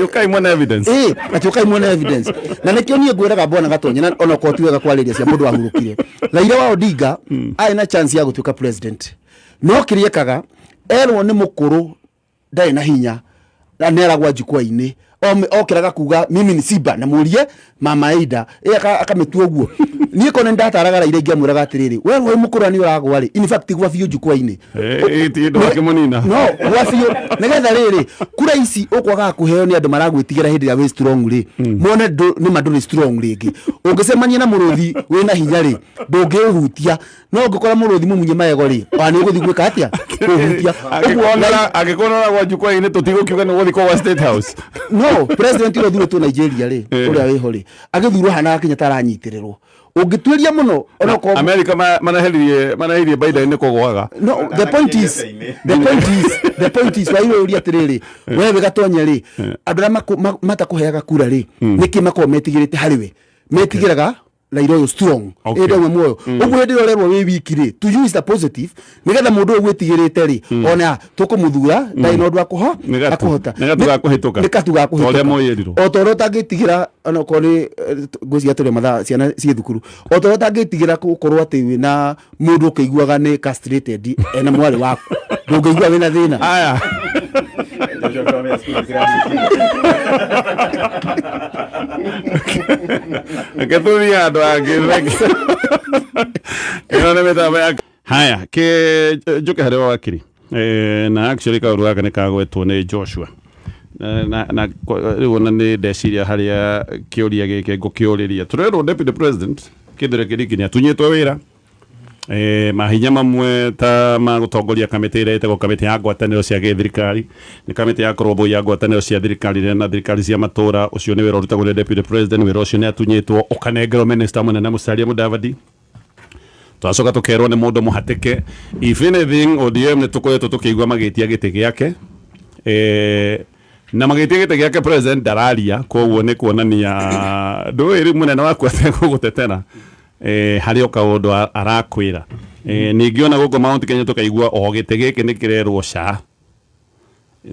Ũkai muone evidence. Ati ũkai muone evidence. Na nĩkĩo niĩ ngwĩraga bwana Gatonye, na ona okorwo ti wega kwarĩria cia mũndũ wahurũkire. Raila wa Odinga arĩ na chance ya gũtuĩka president, no kĩrĩa ekaga erwo nĩ mũkũrũ ndarĩ na hinya na nĩaragwa jukwaa-inĩ, okĩraga kuga mimi ni Simba na mũrie mama Aida, akamĩtua ũguo. Niĩ kona ndataraga Raila ingĩamwĩraga atĩrĩrĩ, we wĩ mũkũrũ nĩ ũragwa rĩ, in fact gwa biũ jukwaa-inĩ. Ti ũndũ wa kĩmũnina. No, gwa biũ. Nĩgetha rĩrĩ, kura ici ũkwagaga kũheo nĩ andũ maragwĩtigĩra hĩndĩ ĩrĩa wĩ strong rĩ, mone nĩ ma ndũrĩ strong rĩngĩ. Ũngĩcemania na mũrũthi wĩna hinya rĩ, ndũngĩũhutia. No ũngĩkora mũrũthi mũmunye magego rĩ, ona nĩ ũgũthiĩ gwĩka atĩa? Kũhutia. Angĩkorwo nĩ ũragwa jukwaa-inĩ tũtigũkiuga nĩ ũgũthiĩ kwa State House. No, president ũrĩa ũthurĩtwo Nigeria rĩ, ũrĩa wĩho rĩ, agĩthurwo hana Kenyatta aranyitĩrĩrwo. Ũngĩtuĩria mũno, ona okorwo America manaheririe Biden nĩ kũgwaga. No, the point is, the point is, the point is, wai ũria atĩrĩrĩ, we wĩ Gatonye rĩ, andũ arĩa matakũheaga kura rĩ, nĩkĩ makoragwo metigĩrĩte harĩ we? Metigĩraga Raila ũyũ strong. Ĩndĩ ĩmwe muoyo. Ũguo hĩndĩ ĩrĩa ũrerwo wĩ wiki rĩ, to use the positive, nĩgetha mũndũ ũyũ gwĩtigĩrĩte rĩ, ona tũkũmũthura, ndarĩ na ũndũ wa akũhota. Nĩ gatu ga kũhĩtũka. Nĩ gatu ga Ta ũrĩa kũhĩtũka. moyĩrirwo. O ta ũrĩa ũtangĩtigĩra, ona okorwo nĩ, ngwĩciria tũrĩ mathaa ciana ciĩ thukuru. O ta ũrĩa ũtangĩtigĩra gũkorwo atĩ wĩna mũndũ ũkĩiguaga nĩ castrated ena mwarĩ waku. Ndũngĩigua wĩna thĩna. Aya. Reke tũthiĩ handũ hangĩ. Ĩno nĩ mĩtambo ya Haya, ke njoke harĩ wakiri. Na actually kaũndũ gaka nĩ kagwetwo nĩ Joshua. Na rĩu ona nĩ ndeciria harĩa kĩũria gĩkĩ ngũkĩũrĩria. Tũrerwo Deputy President Kithure Kindiki nĩ atunyĩtwo wĩra. Mahinya mamwe ta ma gũtongoria kamĩtĩ ĩrĩa ĩtagwo kamĩtĩ ya ngwatanĩro cia gĩthirikari, nĩ kamĩtĩ ya kũrũmbũiya ngwatanĩro cia thirikari na thirikari cia matũũra. Ũcio nĩ wĩra ũrutagwo nĩ Deputy President. Wĩra ũcio nĩ atunyĩtwo ũkanengerwo Minister mũnene Musalia Mudavadi. Twacoka tũkerwo nĩ mũndũ mũhatĩke. If anything, ODM nĩ tũkoretwo tũkĩigua magĩtia gĩtĩ gĩake. Na magĩtia gĩtĩ gĩake President ndararia, koguo nĩ kuonania ndũĩ rĩu mũnene waku ategũgũtetera. Harĩ o kaũndũ arakwĩra. Ningĩ ona gũkũ Mount Kenya tũkaigua o gĩtĩ gĩkĩ nĩ kĩrerwo ca.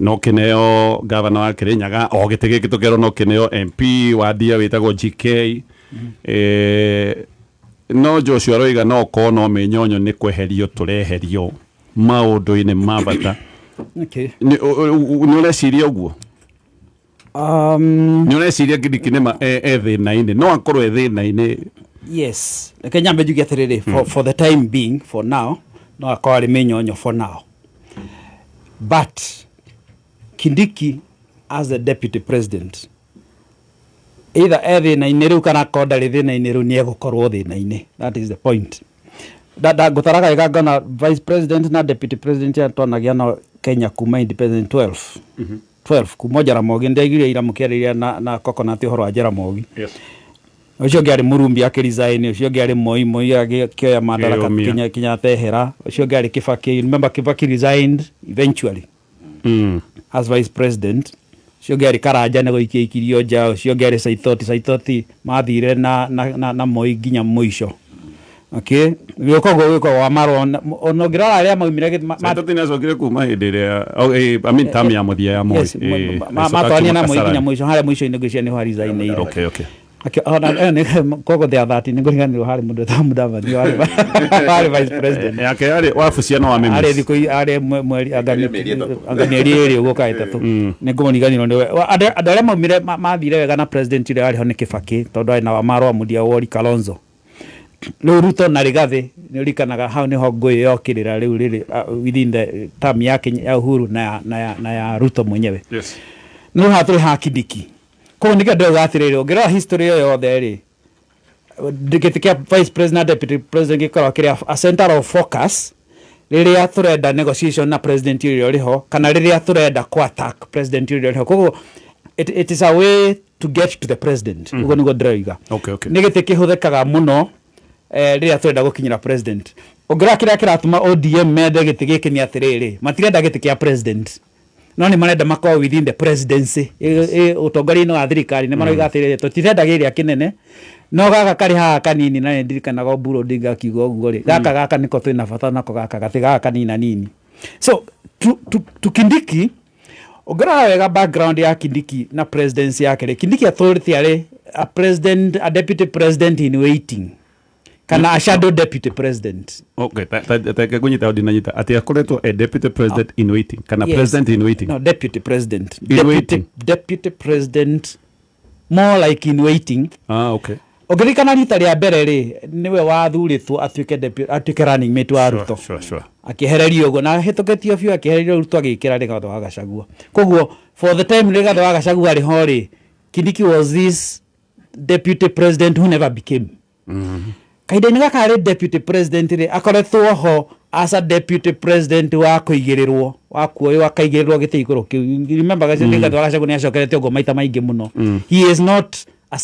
No kĩneo gavana wa Kirinyaga, o gĩtĩ gĩkĩ tũkerwo no kĩneo MP wa Ndia wĩtagwo GK. No Joshua aroiga no korwo no mĩnyonyo nĩ kweherio tũreherio maũndũ-inĩ ma bata. Nĩ ũreciria ũguo? Nĩ ũreciria Kindiki nĩ ma e thĩna-inĩ? No akorwo e thĩna-inĩ. Yes. Reke nyambe njuge atĩrĩrĩ, for the time being, for now, no akorwo arĩ mĩnyonyo for now. But Kindiki as the deputy president, either e thĩna-inĩ rĩu kana akorwo ndarĩ thĩna-inĩ rĩu, nĩ egũkorwo thĩna-inĩ. That is the point. Ngũtaraga wega ngona vice president na deputy president aya twanagĩa nao Kenya kuma independent 12. 12 kuma Jaramogi, ndĩaiguire ira mũkĩarĩria na Coconut ũhoro wa Jaramogi. Ũcio ũngĩ arĩ Murumbi akĩresign, ũcio ũngĩ arĩ Moi, Moi akĩoya madaraka Akĩyũmia. Kenyatta ehera, ũcio ũngĩ arĩ Kibaki. You remember Kibaki resigned eventually as vice president. Ũcio ũngĩ arĩ Karanja nĩ gũikia ikirio nja, ũcio ũngĩ arĩ Saitoti, Saitoti mathire na Moi nginya mũico. Okay, koguo gwĩkwo wa marũa ona ũngĩrora arĩa maumire Saitoti nĩacokire kuma hĩndĩ ĩrĩa, oh, I mean term ya mũthia ya Moi. Yes, agĩcoka matwarania na akiuma Moi nginya Kasarani. mũico harĩa mũico-inĩ ngwĩciria nĩho arisainĩire. Okay. Ona ĩyo koguo there are 13, nĩngũriganĩrwo harĩ mũndũ wĩtagwo Mudavadi warĩ vice president. Yake yarĩ wabucia na wa arĩ Memes. thikũ arĩ mweri anga Mĩeri 3. Anga mĩeri 2 ũguo kana 3, nĩngũmũriganĩrwo nĩwe. Andũ arĩa maumire mathire wega na president ũrĩa warĩ ho nĩ Kibaki, tondũ arĩ na Wamarwa, Mudia Wori, Kalonzo. Rĩu Ruto na Rigathĩ nĩ ũririkanaga hau nĩho ngũĩ yokĩrĩra rĩu rĩrĩ within the term ya ya Uhuru na ya Ruto mwenyewe. No haha tũrĩ ha Kindiki, koguo nĩkĩo ndĩrauga atĩrĩrĩ, ũngĩrora history ĩyo yothe rĩ, gĩtĩ kĩa vice president na deputy president gĩkoragwo kĩrĩ a center of focus rĩrĩa tũrenda negotiation na president ũrĩa ũrĩ ho, kana rĩrĩa tũrenda kũ attack president ũrĩa ũrĩ ho. Koguo it is a way to get to the president, ũguo nĩguo ndĩroiga. Nĩ gĩtĩ kĩhũthĩkaga mũno rĩrĩa tũrenda gũkinyĩra president. Ũngĩrora kĩrĩa kĩratũma ODM mende gĩtĩ gĩkĩ nĩ atĩrĩrĩ, matirenda gĩtĩ kĩa president, no nĩ marenda makorwo within the presidency, ũtongoria-inĩ wa thirikari. Nĩ maroiga atĩrĩrĩ, tũtirenda gĩrĩa kĩnene, no gaka karĩ haha kanini, na nĩ ndirikanaga Oburu Odinga akiuga ũguo rĩ, gaka nĩko twĩna bata nako, gaka gatĩ gaka kanina nini. So to Kindiki, ũngĩrora wega background ya Kindiki na presidency yake rĩ, Kindiki atũrĩte arĩ a president, a deputy president in waiting, kana a shadow deputy president. Okay, ta kunyita ndinanyita atĩ akoretwo a deputy president in waiting kana Yes. president in waiting? No, deputy president. In Deputy, waiting. deputy president, more like in waiting. Ah, okay. Ũngĩririkana rita rĩa mbere rĩ, nĩwe wathurĩtwo atuĩke atuĩke running mate wa Ruto. Akĩehererio ũguo na ahĩtũkĩtio biũ, akĩehererio, Ruto agĩkĩra Rigathĩ wa Gachagua. Koguo for the time Rigathĩ wa Gachagua arĩ ho rĩ, Kindiki was this deputy president who never became. Kahinda-inĩ gaka arĩ deputy president rĩ, akoretwo ho as a deputy president wa kũigĩrĩrwo, wa kuoywo akaigĩrĩrwo gĩtĩ igũrũ kĩu. Remember Rigathĩ wa Gachagua nĩ acokerete ũguo maita maingĩ mũno. He is not a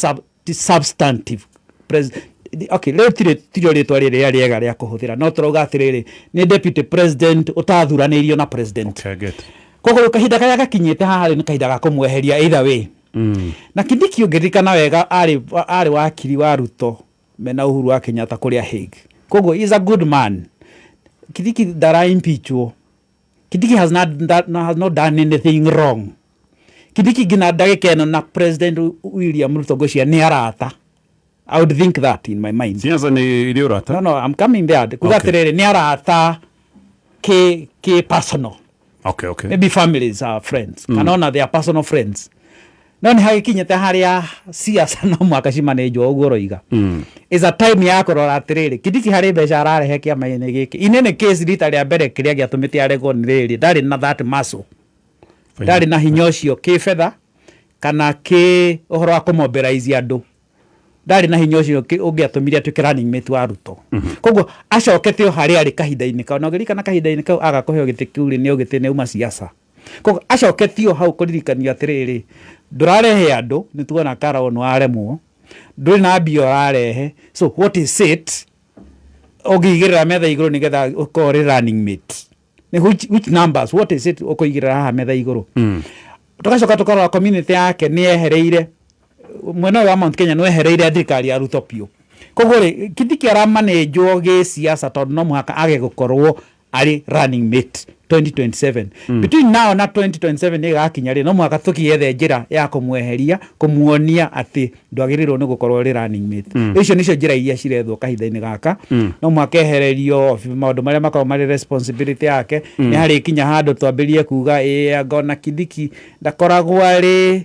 substantive president. Okay, rĩu tirio rĩtwa rĩrĩa rĩega rĩa kũhũthĩra, no tũrauga atĩrĩrĩ, nĩ deputy president ũtathuranĩirio na president. Okay, I get. Koguo rĩu kahinda karĩa gakinyĩte haha rĩ, nĩ kahinda ga kũmweheria either way. Na Kindiki, ũngĩririkana wega, arĩ wakiri wa Ruto mena Uhuru wa Kenyatta kũrĩa Hague. Koguo he is a good man. Kindiki ndara impeachwo. Kindiki has not done anything wrong. Kindiki nginya ndagĩka ĩno na President William Ruto ngwĩciria nĩ arata. I would think that in my mind. Siasa nĩ irĩ ũrata. No, I'm coming there. Kuga atĩrĩrĩ, nĩ arata kĩ personal. Maybe families are friends, kana ona they are personal friends, no nĩ hagĩkinyĩte harĩa siasa no mwaka cimanĩnjwo ũguo ũroiga. Is a time ya kũrora atĩrĩrĩ, Kindiki harĩ mbeca ararehe kĩama-inĩ gĩkĩ. In any case, rita rĩa mbere kĩrĩa gĩatũmĩte aregwo nĩ rĩrĩ, ndarĩ na that muscle, ndarĩ na hinya ũcio kĩbetha kana kĩ ũhoro wa kũmobilize andũ, ndarĩ na hinya ũcio ũngĩatũmire atuĩke running mate wa Ruto. Koguo acokete o harĩa arĩ kahinda-inĩ kau, na ũngĩririkana kahinda-inĩ kau aga kũheo gĩtĩ kĩu rĩ, nĩ gĩtĩ nĩ uma siasa. Koguo acoketio hau kũririkanio atĩrĩrĩ, ndũrarehe andũ, nĩ tuona Karao nĩ waremwo, ndũrĩ na mbia ũrarehe, so what is it ũngĩigĩrĩra metha igũrũ nĩgetha ũkorwo ũrĩ running mate? Nĩ which numbers, what is it ũkũigĩrĩra haha metha igũrũ? Tũgacoka tũkarora community yake nĩ yehereire mwena ũyũ wa Mount Kenya, nĩ wehereire thirikari ya Ruto biũ. Koguo rĩ, Kindiki aramanĩnjwo gĩsiasa tondũ no mũhaka age gũkorwo arĩ running mate 2027. Between now na 2027 ĩgakinya rĩ, no mũhaka tũkĩethe njĩra ya kũmweheria, kũmuonia atĩ ndwagĩrĩirwo nĩ gũkorwo ũrĩ running mate. Icio nĩcio njĩra iria cirethwo kahinda-inĩ gaka. No mũhaka ehererio maũndũ marĩa makoragwo marĩ responsibility yake. Nĩ harĩkinya handũ twambĩrie kuga ĩĩ, anga ona Kindiki ndakoragwo arĩ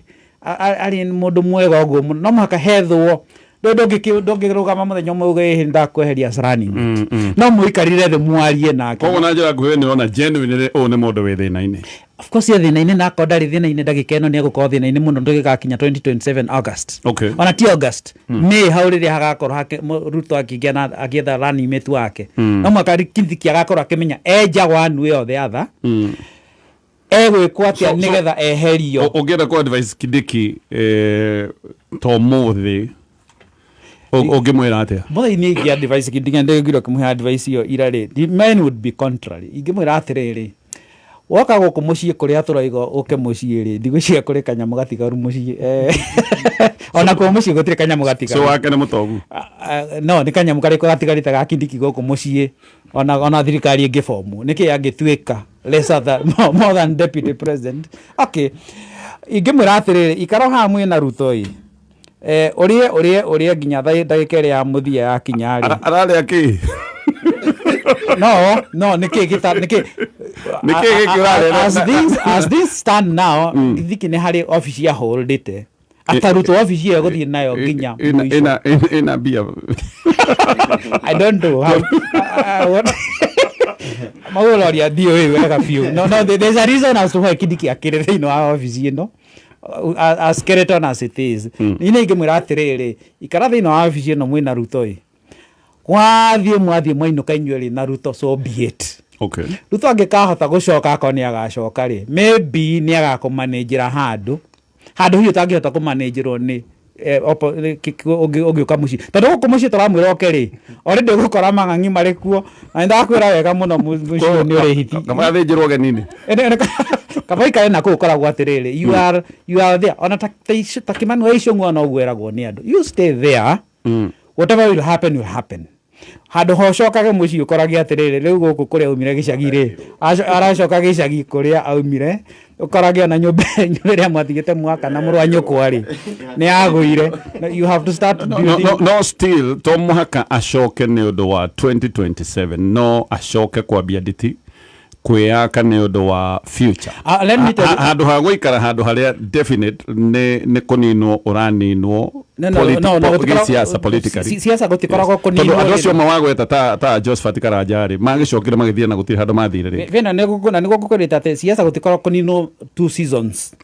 mũndũ mwega ũguo mũno. No mũhaka hethwo. Ndũngĩrũgama mũthenya ũmwe uge ĩhĩ ndakweheria as running mate. No mũikarire thĩ mwarie nake. Koguo na njĩra nguhĩ nĩ ũrona genuinely ũyũ nĩ mũndũ wĩ thĩna-inĩ. Of course e thĩna-inĩ, na akorwo ndarĩ thĩna-inĩ ndagĩka ĩno nĩ egũkorwo thĩna-inĩ mũno tũgĩgakinya 2027 August. Ona ti August, May hau rĩrĩa hagakorwo Ruto akĩgĩa na agĩetha running mate wake. No mũhaka Kindiki agakorwo akĩmenya enja one way or the other egwĩkwo atĩa nĩgetha eherio. Ũngĩenda kũ advise Kindiki to mũthĩ? Ũngĩmwĩra atĩa? Mũthei niĩ ingĩ advice kĩndiga ndĩgire kũmũhe advice ĩyo ira rĩ, mine would be contrary. Ingĩmwĩra atĩrĩrĩ, woka gũkũ mũciĩ kũrĩa tũraiga ũke mũciĩ rĩ, ndigwĩciria kũrĩ kanyamũ gatigaru mũciĩ. Ona kuo mũciĩ gũtirĩ kanyamũ gatigaru. So wake nĩ mũtongu? No, nĩ kanyamũ karĩkũ gatigarĩte ga Kindiki gũkũ mũciĩ, ona thirikari ĩngĩbomu. Nĩkĩ angĩtuĩka lesser than, more than deputy president? Okay. Ingĩmwĩra atĩrĩrĩ, ikara haha mwĩna Ruto ĩ. Ũrĩe, ũrĩe, ũrĩe nginya ndagĩka ĩrĩa ya mũthia yakinya rĩ. Ararĩa kĩ? No, no, nĩkĩ gĩta, nĩkĩ? Nĩkĩ gĩkĩ ũrarĩa? As things stand now, Kindiki nĩ harĩ office ya holdĩte. Atarutwo office ĩyo gũthiĩ nayo nginya mũico. Ĩna mbia. I don't know how. What? Maũroria ndiũĩ wega biũ. No, no, there's a reason as to why Kindiki akĩrĩ thĩinĩ wa office ĩno. As skeleton as it is. Niĩ nĩ ingĩmwĩra atĩrĩrĩ, ikara thĩinĩ wa office ĩno mwĩna Ruto ĩ. Wathiĩ mwathiĩ mwainũka inyuĩ rĩ na Ruto, so be it. Ruto angĩkahota gũcoka akorwo nĩ agacoka rĩ, maybe nĩ agakũmanĩnjĩra handũ. Handũ hihi ũtangĩhota kũmanĩnjĩrwo nĩ ũngĩũka mũciĩ. Tondũ gũkũ mũciĩ tũramwĩra oke rĩ, already ũgũkora mang'ang'i marĩ kuo. Na nĩndakwĩra wega mũno mũciĩ ũyũ nĩ ũrĩ hiti. Kaba athĩnjĩrwo ũgeni-inĩ. Kaba ikare na kũu ũkoragwo atĩrĩrĩ, you are there. Ona ta Kimani wa Ichung'wa no ũguo eragwo nĩ andũ. You stay there. Whatever will happen will happen. Handũ ha ũcokage mũciĩ ũkorage atĩrĩrĩ, rĩu gũkũ kũrĩa aumire gĩcagi rĩ, aracoka gĩcagi kũrĩa aumire, ũkorage ona nyũmba ĩrĩa mwatigĩte mwaka na mũrũ wa nyũkwa rĩ, nĩ yagũire. No, you have to start No, no, building. no, no, still, to mũhaka acoke nĩ ũndũ wa 2027, no acoke kwambia nditi kwĩyaka nĩ ũndũ wa future. Let me tell you. Handũ ha gũikara handũ harĩa definite nĩ kũninwo ũraninwo No, no, no, no, gũtikoragwo- gĩsiasa politically. Siasa gũtikoragwo Yes. kũninwo Tondũ andũ rĩrĩ. acio mawagweta ta Josephat Karanja rĩ, magĩcokire magĩthiĩ na gũtirĩ handũ mathire rĩ. Vena, nĩ na nĩguo ngũkwĩrĩte atĩ siasa gũtikoragwo kũninwo two seasons.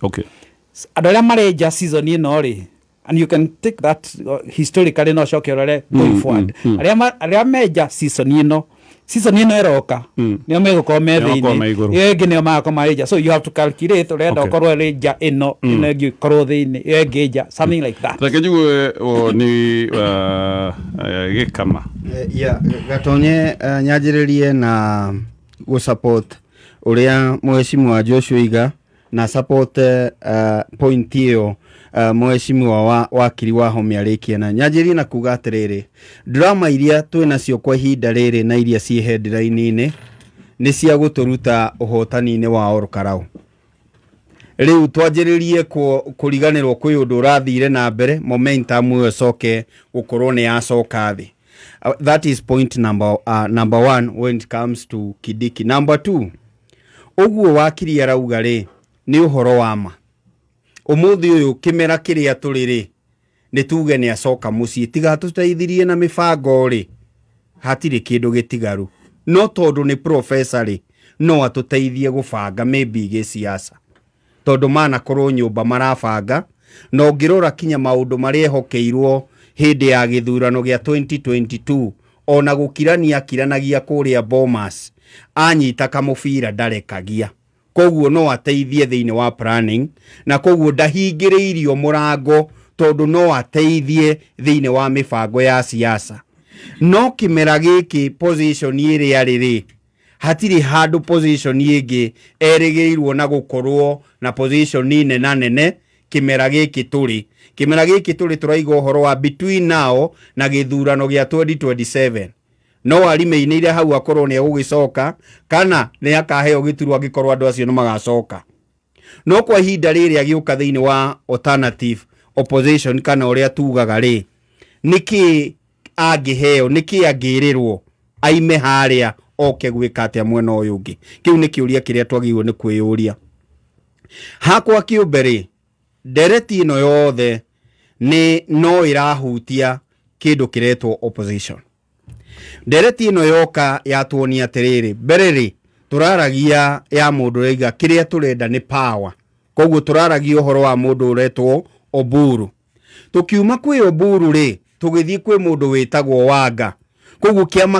Andũ arĩa marĩ nja season ĩno rĩ, and you can take that historically no coke ũrore going forward. Arĩa me nja season ĩno, season ĩno ĩroka, nĩo megũkorwo me Nĩo makorwo thĩinĩ. me igũrũ. Ĩyo ĩngĩ nĩo magakorwo marĩ nja. So you have to calculate ũrenda ũkorwo ĩrĩ nja ĩno, ĩno ĩngĩ ĩkorwo thĩinĩ, ĩyo ĩngĩ nja, something like that. Reke njigue, nĩ Gĩkama. Yeah, Gatonye, nyanjĩrĩrie na gũ-support ũrĩa mheshimiwa Joshua Iga na support point ĩyo, mheshimiwa wakiri wa Home arĩkia na nyanjĩrĩrie na kuga atĩrĩrĩ, drama iria twĩ nacio kwa ihinda rĩrĩ na iria ciĩ headline-inĩ nĩ cia gũtũruta ũhotani-inĩ wa Ol Kalou. Rĩu twanjĩrĩrie kũriganĩrwo kwĩ ũndũ ũrathire na mbere, momentum ĩyo ĩcoke gũkorwo nĩ yacoka thĩ. That is point number one when it comes to Kindiki. Number two, ũguo wakiri arauga rĩ, nĩ ũhoro wa ma. Ũmũthĩ ũyũ kĩmera kĩrĩa tũrĩ rĩ, nĩ tuge nĩ acoka mũciĩ, tiga tũteithirie na mĩbango rĩ, hatirĩ kĩndũ gĩtigaru. No tondũ nĩ professor rĩ, no atũteithie gũbanga maybe gĩsiasa. Tondũ manakorwo nyũmba marabanga, na ũngĩrora kinya maũndũ marĩa ehokeirwo hĩndĩ ya gĩthurano gĩa 2022, ona gũkirania akiranagia kũrĩa Bomas, anyita kamũbira ndarekagia. Koguo no ateithie thĩinĩ wa planning, na koguo ndahingĩrĩirio mũrango tondũ no ateithie thĩinĩ wa mĩbango ya siasa. No kĩmera gĩkĩ position ĩrĩa arĩ rĩ, hatirĩ handũ position ĩngĩ erĩgĩrĩirwo na gũkorwo na position nene nene kĩmera gĩkĩ tũrĩ. Kĩmera gĩkĩ tũrĩ tũraiga ũhoro wa between now na gĩthurano gĩa 2027. No arimeinĩire hau akorwo nĩ egũgĩcoka kana nĩ akaheo gĩturwa angĩkorwo andũ acio nĩ magacoka. No kwa ihinda rĩrĩ agĩũka thĩinĩ wa alternative opposition kana ũrĩa tugaga rĩ, nĩkĩ angĩheo, nĩkĩ angĩrĩrwo aime harĩa oke gwĩka atĩa mwena ũyũ ũngĩ? Kĩu nĩ kĩũria kĩrĩa twagĩrĩirwo nĩ kwĩyũria. Hakwa kĩũmbe rĩ, ndereti ĩno yothe nĩ no ĩrahutia kĩndũ kĩretwo opposition. Ndereti ĩno yoka yatuonia atĩrĩrĩ, mbere rĩ tũraragia ya mũndũ ũraiga kĩrĩa tũrenda nĩ power. Koguo tũraragia ũhoro wa mũndũ ũretwo Oburu. Tũkiuma kwĩ Oburu rĩ, tũgĩthiĩ kwĩ mũndũ wĩtagwo Wanga. Koguo kĩama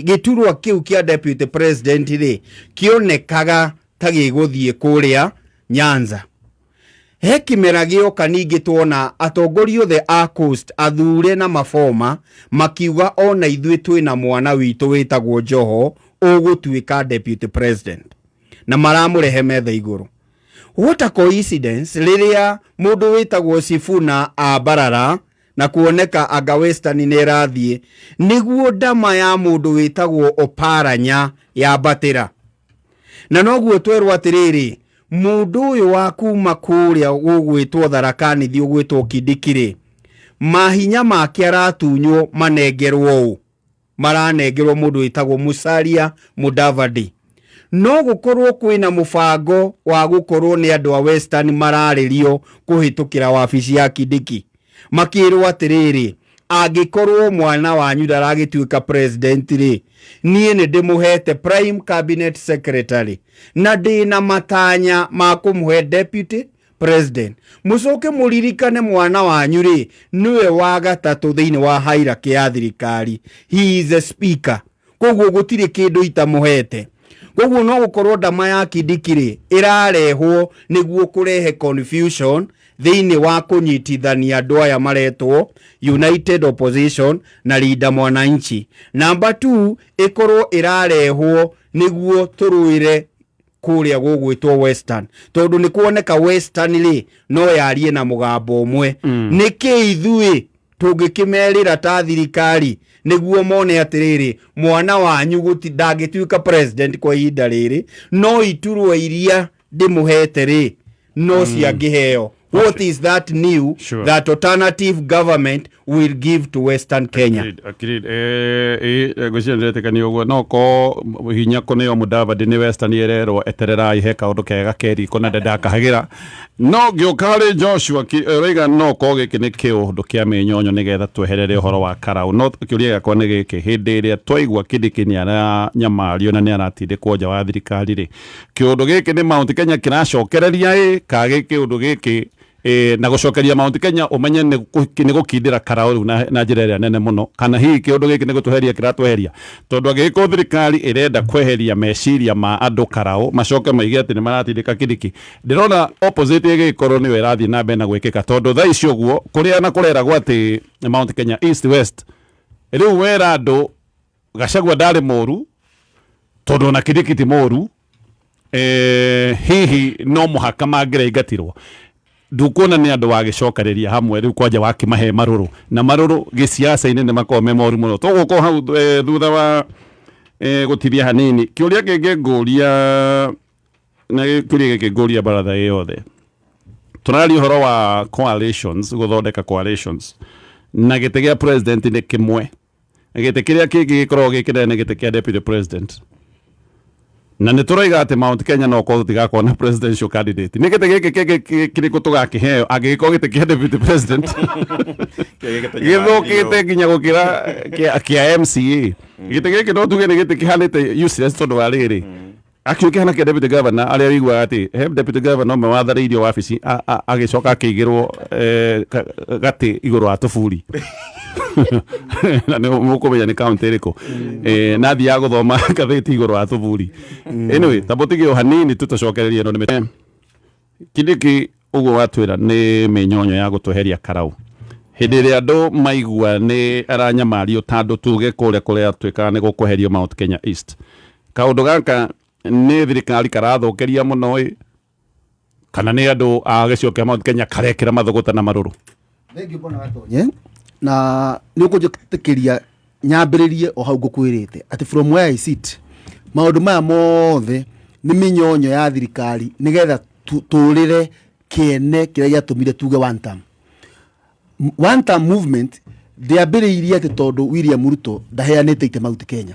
gĩturwa kĩu kĩa deputy president rĩ, kĩonekaga ta gĩgũthiĩ kũrĩa Nyanza. He kĩmera gĩoka ningĩ tuona atongoria othe a Coast athure na maboma makiuga ona ithuĩ twĩna mwana witũ wĩtagwo Joho ũgũtuĩka deputy president, na maramũrehe metha igũrũ. What a coincidence rĩrĩa mũndũ wĩtagwo Sifuna ambarara na kuoneka anga Western nĩ ĩrathiĩ, nĩguo ndama ya mũndũ wĩtagwo Oparanya yambatĩra. Na noguo twerwo atĩrĩrĩ, mũndũ ũyũ wa kuma kũrĩa gũgwĩtwo Tharaka Nithi ũgwĩtwo Kindiki-rĩ, mahinya make aratunywo manengerwo ũ? Maranengerwo mũndũ wĩtagwo Musalia Mudavadi. No gũkorwo kwĩna mũbango wa gũkorwo nĩ andũ a Western mararĩrio kũhĩtũkĩra wabici ya Kindiki, makĩrwo atĩrĩrĩ, angĩkorwo mwana wanyu ndaragĩtuĩka president rĩ, niĩ nĩ ndĩmũhete prime cabinet secretary na ndĩna matanya ma kũmũhe deputy president. Mũcoke mũririkane mwana wanyu rĩ, nĩwe wa gatatũ thĩinĩ wa hierarchy ya thirikari. He is a speaker. Koguo gũtirĩ kĩndũ itamũhete. Koguo no gũkorwo ndama ya Kindiki rĩ ĩrarehwo nĩguo kũrehe confusion thĩinĩ wa kũnyitithania andũ aya maretwo United Opposition na Linda Mwananchi. Number 2, ĩkorwo ĩrarehwo nĩguo tũrũĩre kũrĩa gũgwĩtwo Western, tondũ nĩ kuoneka Western rĩ no yarie na mũgambo ũmwe. Nĩkĩ ithuĩ tũngĩkĩmerĩra ta thirikari nĩguo mone atĩrĩrĩ, mwana wanyu ndangĩtuĩka president kwa ihinda rĩrĩ, no iturwa iria ndĩmũhete rĩ no ciangĩheo. What is that new that alternative government will give to Western Kenya? Agreed. Ngwĩciria nĩndĩretĩkania ũguo. No ko hinya kũneo Mudavadi nĩ Western ĩrerwo etererai he kaũndũ kega keriko na ndakahagĩra. No ngĩũka harĩ Joshua ũraiga no ko gĩkĩ nĩ kĩũndũ kĩa mĩnyonyo nĩgetha tweherere ũhoro wa karau. No kĩũria gĩakwa nĩ gĩkĩ, hĩndĩ ĩrĩa twaigua Kindiki nĩ aranyamario na nĩ aratindĩkwo nja wa thirikari rĩ, kĩũndũ gĩkĩ nĩ Mount Kenya kĩracokereria ĩ ka kĩũndũ gĩkĩ na gũcokeria Mount Kenya ũmenye nĩ gũkindĩra karau rĩu na njĩra ĩrĩa nene mũno, kana hihi kĩũndũ gĩkĩ nĩ gũtweheria kĩratweheria, tondũ angĩgĩkorwo thirikari ĩrenda kweheria meciria ma andũ karau macoke maige atĩ nĩ maratindĩka Kindiki. Ndĩrona opposite ĩgĩkorwo nĩyo ĩrathiĩ na mbere na gwĩkĩka, tondũ thaa ici ũguo kũrĩa na kũreragwo atĩ Mount Kenya East West rĩu wera andũ Gachagua ndarĩ mũru tondũ ona Kindiki ti mũru, hihi no mũhaka mangĩraingatirwo. Ndukuona nĩ andũ wagĩcokereria hamwe rĩu kwanja wakĩmahe marũrũ na marũrũ gĩciaca-inĩ nĩ makoragwo me moru mũno. Tũgũkorwo hau thutha wa gũtithia hanini. Kĩũria kĩngĩ ngũria na kĩũria gĩkĩ ngũria baratha ĩ yothe, tũraria ũhoro wa coalitions, gũthondeka coalitions, na gĩtĩ gĩa president nĩ kĩmwe, gĩtĩ kĩrĩa kĩngĩ gĩkoragwo gĩ kĩnene nĩ gĩtĩ kĩa deputy president, na nĩ tũroiga atĩ Mount Kenya no korwo tũtigakorwo na presidential candidate. Nĩ gĩtĩ gĩkĩ kĩngĩ kĩrĩkũ tũgakĩheo angĩgĩkorwo gĩtĩ kĩa deputy president gĩthũkĩte nginya gũkĩra kĩa MCA? Gĩtĩ gĩkĩ no tuge nĩ gĩtĩ kĩhanĩte useless tondũ wa rĩrĩ, actually kĩhana kĩa deputy governor arĩa ũiguaga atĩ he deputy governor ũmwe watharĩirio wabici agĩcoka akĩigĩrwo gatĩ igũrũ wa tũburi. Na nĩ mũkũmenya nĩ kaunti ĩrĩkũ. Na athiaga gũthoma ngathĩti igũrũ wa tũburi. Anyway, ta mũtige o hanini tu tũcokererie ĩno nĩ Kindiki ũguo watwĩra nĩ mĩnyonyo ya gũtweheria karau. Hĩndĩ ĩrĩa andũ maigua nĩ aranyamario ta andũ tuge kũrĩa kũrĩa twĩkaga nĩ gũkweherio Mount Kenya East, kaũndũ gaka nĩ thirikari karathũkĩria mũno ĩ, kana nĩ andũ a gĩcigo kĩa Mount Kenya karekĩra mathũgũta na marũrũ? Thengiũ bwana Gatonye, na nĩ ũkũnjĩtĩkĩria nyambĩrĩrie o hau ngũkwĩrĩte atĩ from where I sit, maũndũ maya mothe nĩ mĩnyonyo ya thirikari nĩgetha tũrĩre kĩene kĩrĩa gĩatũmire tuge one term. One term movement ndĩambĩrĩirie atĩ tondũ William Ruto ndaheanĩte itĩ Mount Kenya.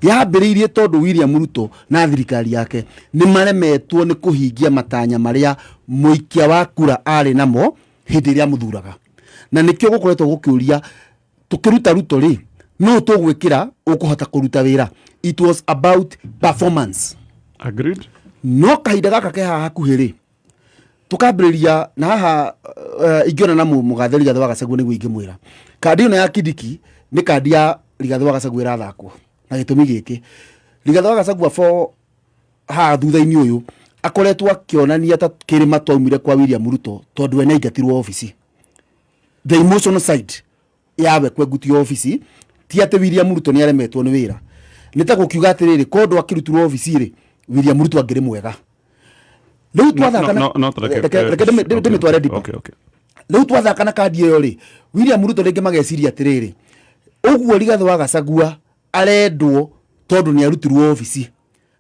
Yambĩrĩirie tondũ William Ruto na thirikari yake nĩ maremetwo nĩ kũhingia matanya marĩa mũikia wa kura arĩ namo hĩndĩ ĩrĩa mũthuraga. Na nĩkĩo gũkoretwo gũkĩũria tũkĩruta Ruto rĩ, no tũgwĩkĩra ũkũhota kũruta wĩra. It was about performance. Agreed. No kahinda gaka ke haha hakuhĩ rĩ, tũkambĩrĩria na haha ingĩona na mũgathe Rigathĩ wa Gachagua nĩguo ingĩmwĩra. Kandi ĩno ya Kindiki nĩ kandi ya Rigathĩ wa Gachagua ĩrathakwo. Na gĩtũmi gĩkĩ, Rigathĩ wa Gachagua for haha thutha-inĩ ũyũ Akoretwo akĩonania ta kĩrĩma twaumire kwa William Ruto tondũ we nĩaingatirwo obici. The emotional side yawe kwengutio obici ti atĩ William Ruto nĩ aremetwo nĩ wĩra. Nĩ ta gũkiuga atĩrĩrĩ, kondũ akĩrutirwo obici rĩ, William Ruto angĩrĩ mwega. Rĩu twathaka na reke ndĩmĩtware deeper. Rĩu twathaka na kandi ĩyo rĩ, William Ruto rĩngĩ mageciria atĩrĩrĩ, ũguo Rigathĩ wa Gachagua arendwo tondũ nĩ arutirwo obici,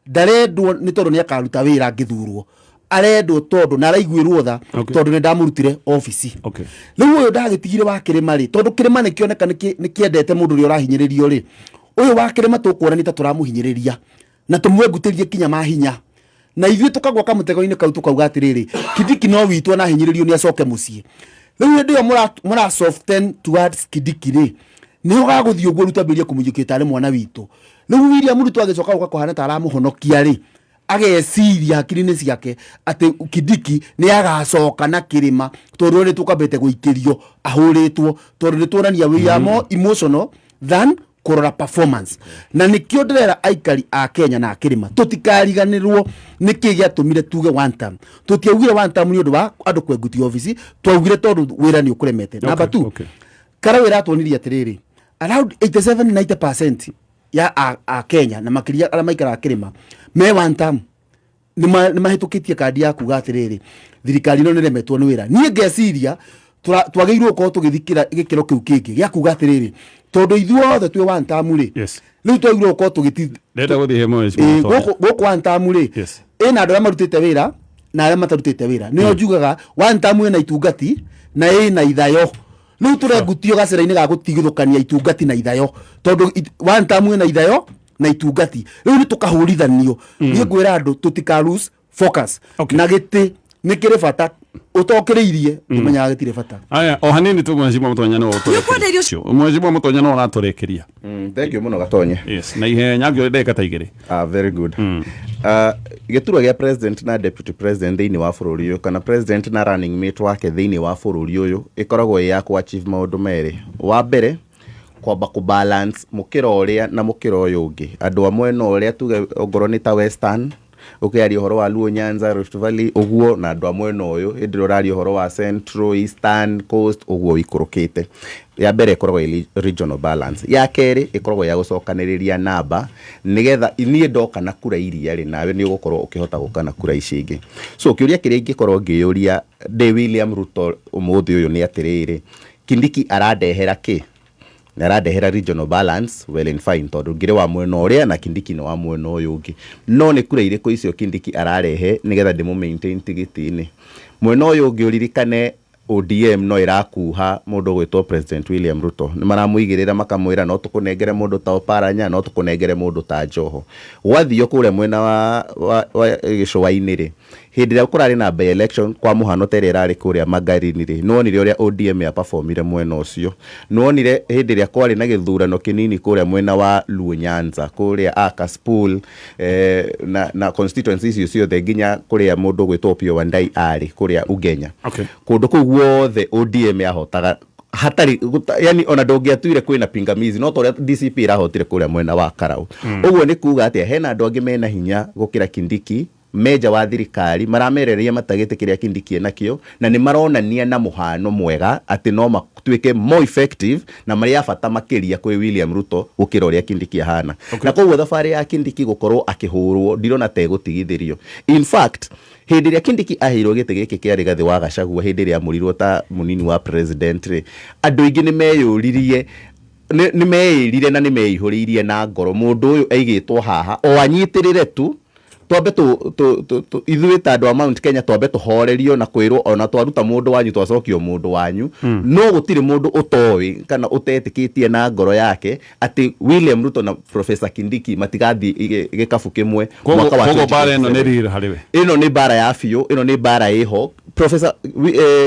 ndarendwo nĩ tondũ nĩ akaruta wĩra angĩthurwo, arendwo tondũ na araiguĩrwo tha tondũ nĩ ndamũrutire obici. Rĩu ũyũ ndagĩtigire wa kĩrĩma rĩ, tondũ kĩrĩma nĩkĩoneka nĩkĩendete mũndũ ũrĩa ũrahinyĩrĩrio rĩ, ũyũ wa kĩrĩma tũkuona nĩ ta tũramũhinyĩrĩria na tũmwengutĩrie kinya mahinya, na ithuĩ tũkagwa kamũtego-inĩ kau tũkauga atĩrĩrĩ, Kindiki no witũ ona ahinyĩrĩrio nĩ acoke mũciĩ. Rĩu hĩndĩ ĩyo mũra soften towards Kindiki rĩ, nĩho gagũthiĩ ũguo rĩu twambĩrĩrie kũmũiyũkia tarĩ mwana witũ. Rĩu William Ruto agĩcoka gũka kũhana ta aramũhonokia rĩ, ageciria hakiri-inĩ ciake atĩ Kindiki nĩ agacoka na kĩrĩma tondũ nĩ tũkambĩte gũikĩrio ahũrĩtwo, tondũ nĩ tuonania we are more emotional than kũrora performance. Na nĩkĩo ndĩrera aikari a Kenya na kĩrĩma tũtikariganĩrwo nĩkĩ gĩatũmire tuge one term. Tũtiaugire one term nĩ ũndũ wa andũ kwengutio obici, twaugire tondũ wĩra nĩ ũkũremete. Number 2, Karau ĩratuonirie atĩrĩrĩ, around 87-90% ya a Kenya na makĩria arĩa maikaraga kĩrĩma me one term nĩ mahĩtũkĩtie kandi ya kuga atĩrĩrĩ, thirikari ĩno nĩremetwo nĩ wĩra. Niĩ ngeciria twagĩrĩirwo gũkorwo tũgĩthikĩra gĩkĩro kĩu kĩngĩ gĩa kuga atĩrĩrĩ, tondũ ithuothe twĩ one term rĩ, rĩu twagĩrĩirwo gũkorwo tũgĩti Ndĩrenda gũthiĩ he mwezi wa Gũkũ one term rĩ, ĩna andũ arĩa marutĩte wĩra na arĩa matarutĩte wĩra. Nĩo njugaga one term ĩna itungati na ĩna ithayo. Rĩu tũrengutio gacĩra-inĩ ga gũtigithũkania itungati na ithayo, tondũ one term ĩna ithayo na itungati. Rĩu nĩ tũkahũrithanio. Niĩ ngwĩra andũ tũtika lose focus. Na gĩtĩ nĩ kĩrĩ bata, ũtokĩrĩirie ũmenyaga gĩtirĩ bata. Aya, o hanini tu Mheshimiwa Mutonya no ũtũrekerie. Mheshimiwa Mutonya no ũratũrekeria. Thank you mũno Gatonye. Yes, na ihenya ngĩũria ndagĩka ta igĩrĩ. Very good. Gĩturwa gĩa president na deputy president thĩinĩ wa bũrũri ũyũ, kana president na running mate wake thĩinĩ wa bũrũri ũyũ, ĩkoragwo ĩ ya kũ achieve maũndũ merĩ. Wa mbere, kwamba kũ balance mũkĩra ũrĩa na mũkĩra ũyũ ũngĩ. Andũ a mwena ũrĩa tuge ongorwo nĩ ta Western, ũkĩaria ũhoro wa Luo Nyanza, Rift Valley, ũguo, na andũ a mwena ũyũ, hĩndĩ ĩrĩa ũraria ũhoro wa Central, Eastern, Coast, ũguo ũikũrũkĩte. Ya mbere ĩkoragwo ĩ regional balance. Ya kerĩ ĩkoragwo ya gũcokanĩrĩria namba, nĩgetha niĩ ndoka na kura iria rĩ, nawe nĩ ũgũkorwo ũkĩhota gũka na kura ici ingĩ. So kĩũria kĩrĩa ingĩkorwo ngĩyũria ndĩ William Ruto ũmũthĩ ũyũ nĩ atĩrĩrĩ, Kindiki arandehera kĩ? Nĩ arandehera regional balance, well and fine, tondũ ngĩrĩ wa mwena ũrĩa na Kindiki nĩ wa mwena ũyũ ũngĩ. No nĩ kura irĩkũ icio Kindiki ararehe nĩgetha ndĩmũ maintain tigiti-inĩ? Mwena ũyũ ũngĩ ũririkane ODM no ĩrakuha mũndũ ũgwĩtwo President William Ruto. Nĩ maramũigĩrĩra makamwĩra no tũkũnengere mũndũ ta Oparanya, no tũkũnengere mũndũ ta Joho. Gwathio kũrĩa mwena wa gĩcũa-inĩ rĩ, hĩndĩ ĩrĩa kũrarĩ na by election kwa mũhano ta ĩrĩa ĩrarĩ kũrĩa Magarini rĩ, nĩwonire ũrĩa ODM ya performire mwena ũcio. Nĩwonire hĩndĩ ĩrĩa kwarĩ na gĩthurano kĩnini kũrĩa mwena wa Luo Nyanza, kũrĩa Akaspool, na constituency icio ciothe nginya kũrĩa mũndũ ũgwĩtwo Opiyo Wandayi arĩ kũrĩa Ugenya. Kũndũ kũu guothe ODM yahotaga hatarĩ yani ona ndũngĩatuire kwĩna pingamizi, no ta ũrĩa DCP ĩrahotire kũrĩa mwena wa Karau. Ũguo nĩ kuga atĩa, hena andũ angĩ mena hinya gũkĩra Kindiki, menja wa thirikari, maramereria matagĩte kĩrĩa Kindiki enakĩo, na nĩ maronania na mũhano mwega atĩ no matuĩke more effective na marĩ a bata makĩria kwĩ William Ruto gũkĩra ũrĩa Kindiki ahana. Na koguo thabarĩ ya Kindiki gũkorwo akĩhũrwo ndirona ta ĩgũtigithĩrio. In fact, hĩndĩ ĩrĩa Kindiki aheirwo gĩtĩ gĩkĩ kĩa Rigathĩ wa Gachagua hĩndĩ ĩrĩa amũrirwo ta mũnini wa president rĩ, andũ aingĩ nĩ meyũririe, nĩ meĩrire na nĩ meihũrĩirie na ngoro mũndũ ũyũ aigĩtwo haha o anyitĩrĩre tu, twambe ithuĩ ta andũ a Mount Kenya twambe tũhorerio na kwĩrwo ona twaruta mũndũ wanyu twacokio mũndũ wanyu. No gũtirĩ mũndũ ũtoĩ kana ũtetĩkĩtie na ngoro yake atĩ William Ruto na Professor Kindiki matigathiĩ gĩkabu kĩmwe mwaka wa Koguo mbara ĩno nĩ 2027. real harĩ we. Ĩno nĩ mbara ya biũ, ĩno nĩ mbara ĩho. Professor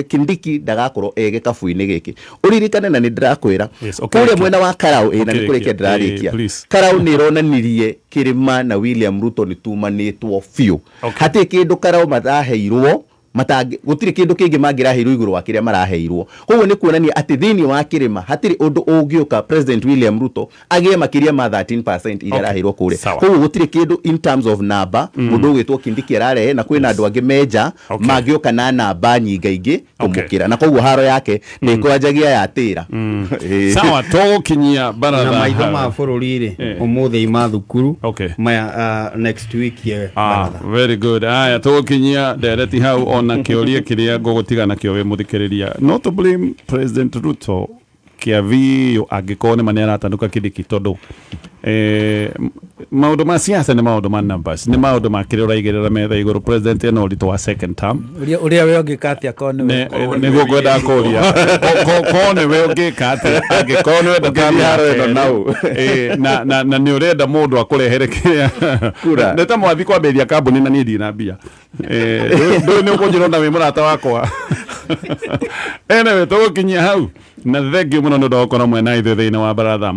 Kindiki ndagakorwo e gĩkabu-inĩ gĩkĩ. Ũririkane na nĩ ndĩrakwĩra, Yes, okay, kũrĩa okay. mwena wa Karau, na nĩ Okay, kũrĩkia okay. ndĩrarĩkia. Please. Karau nĩ ĩronanirie kĩrĩma na William Ruto nĩ tumanĩtwo biũ. Okay. Hatirĩ kĩndũ Karau maraheirwo Matangi gũtirĩ kĩndũ kĩngĩ mangĩraheirwo igũrũ wa kĩrĩa maraheirwo. Koguo nĩ kuonania atĩ thĩinĩ wa kĩrĩma hatirĩ ũndũ ũngĩũka President William Ruto agĩe makĩria ma 13% iria araheirwo kũrĩa. Sawa. Koguo gũtirĩ kĩndũ in terms of number mũndũ ũgwĩtwo Kindiki ararehe, na kwĩna andũ angĩ menja mangĩũka na namba nyingaingĩ kũmũkĩra, na koguo haro yake ndĩkwanjagia ya tĩra. Ĩĩ. Sawa, tũgũkinyia baratha Na maitho hau. ma bũrũri rĩ, ũmũthĩ ima thukuru. Maya, next week ye baratha. Very good. Aya, tũgũkinyia ndereti hau, ona kĩũria kĩrĩa ngũgũtiga nakĩo wĩ mũthikĩrĩria, not to blame President Ruto kĩa biũ angĩkorwo nĩ ma nĩ aratanuka Kindiki, tondũ maũndũ ma siasa nĩ maũndũ ma numbers, nĩ maũndũ ma kĩrĩa ũraigĩrĩra metha igũrũ. President ena ũritũ wa second term. Ũrĩa we ũngĩka atĩa korwo nĩwe? Nĩguo ngwendaga kũria. Ko nĩwe ũngĩka atĩa angĩkorwo nĩ wenda term ya Ũngĩthiĩ haro ĩno kerĩ? nau. Na nĩ ũrenda mũndũ akũrehere kĩrĩa Kura. Nĩ ta mwathi kwambĩrĩria kambuni na niĩ ndirĩ na mbia. Ndũĩ nĩ ũkũnjĩra ona wĩ mũrata wakwa. Anyway, tũgũkinyia hau na thengiũ mũno nĩ ũndũ wa gũkorwo mwena ithuĩ thĩinĩ wa baratha.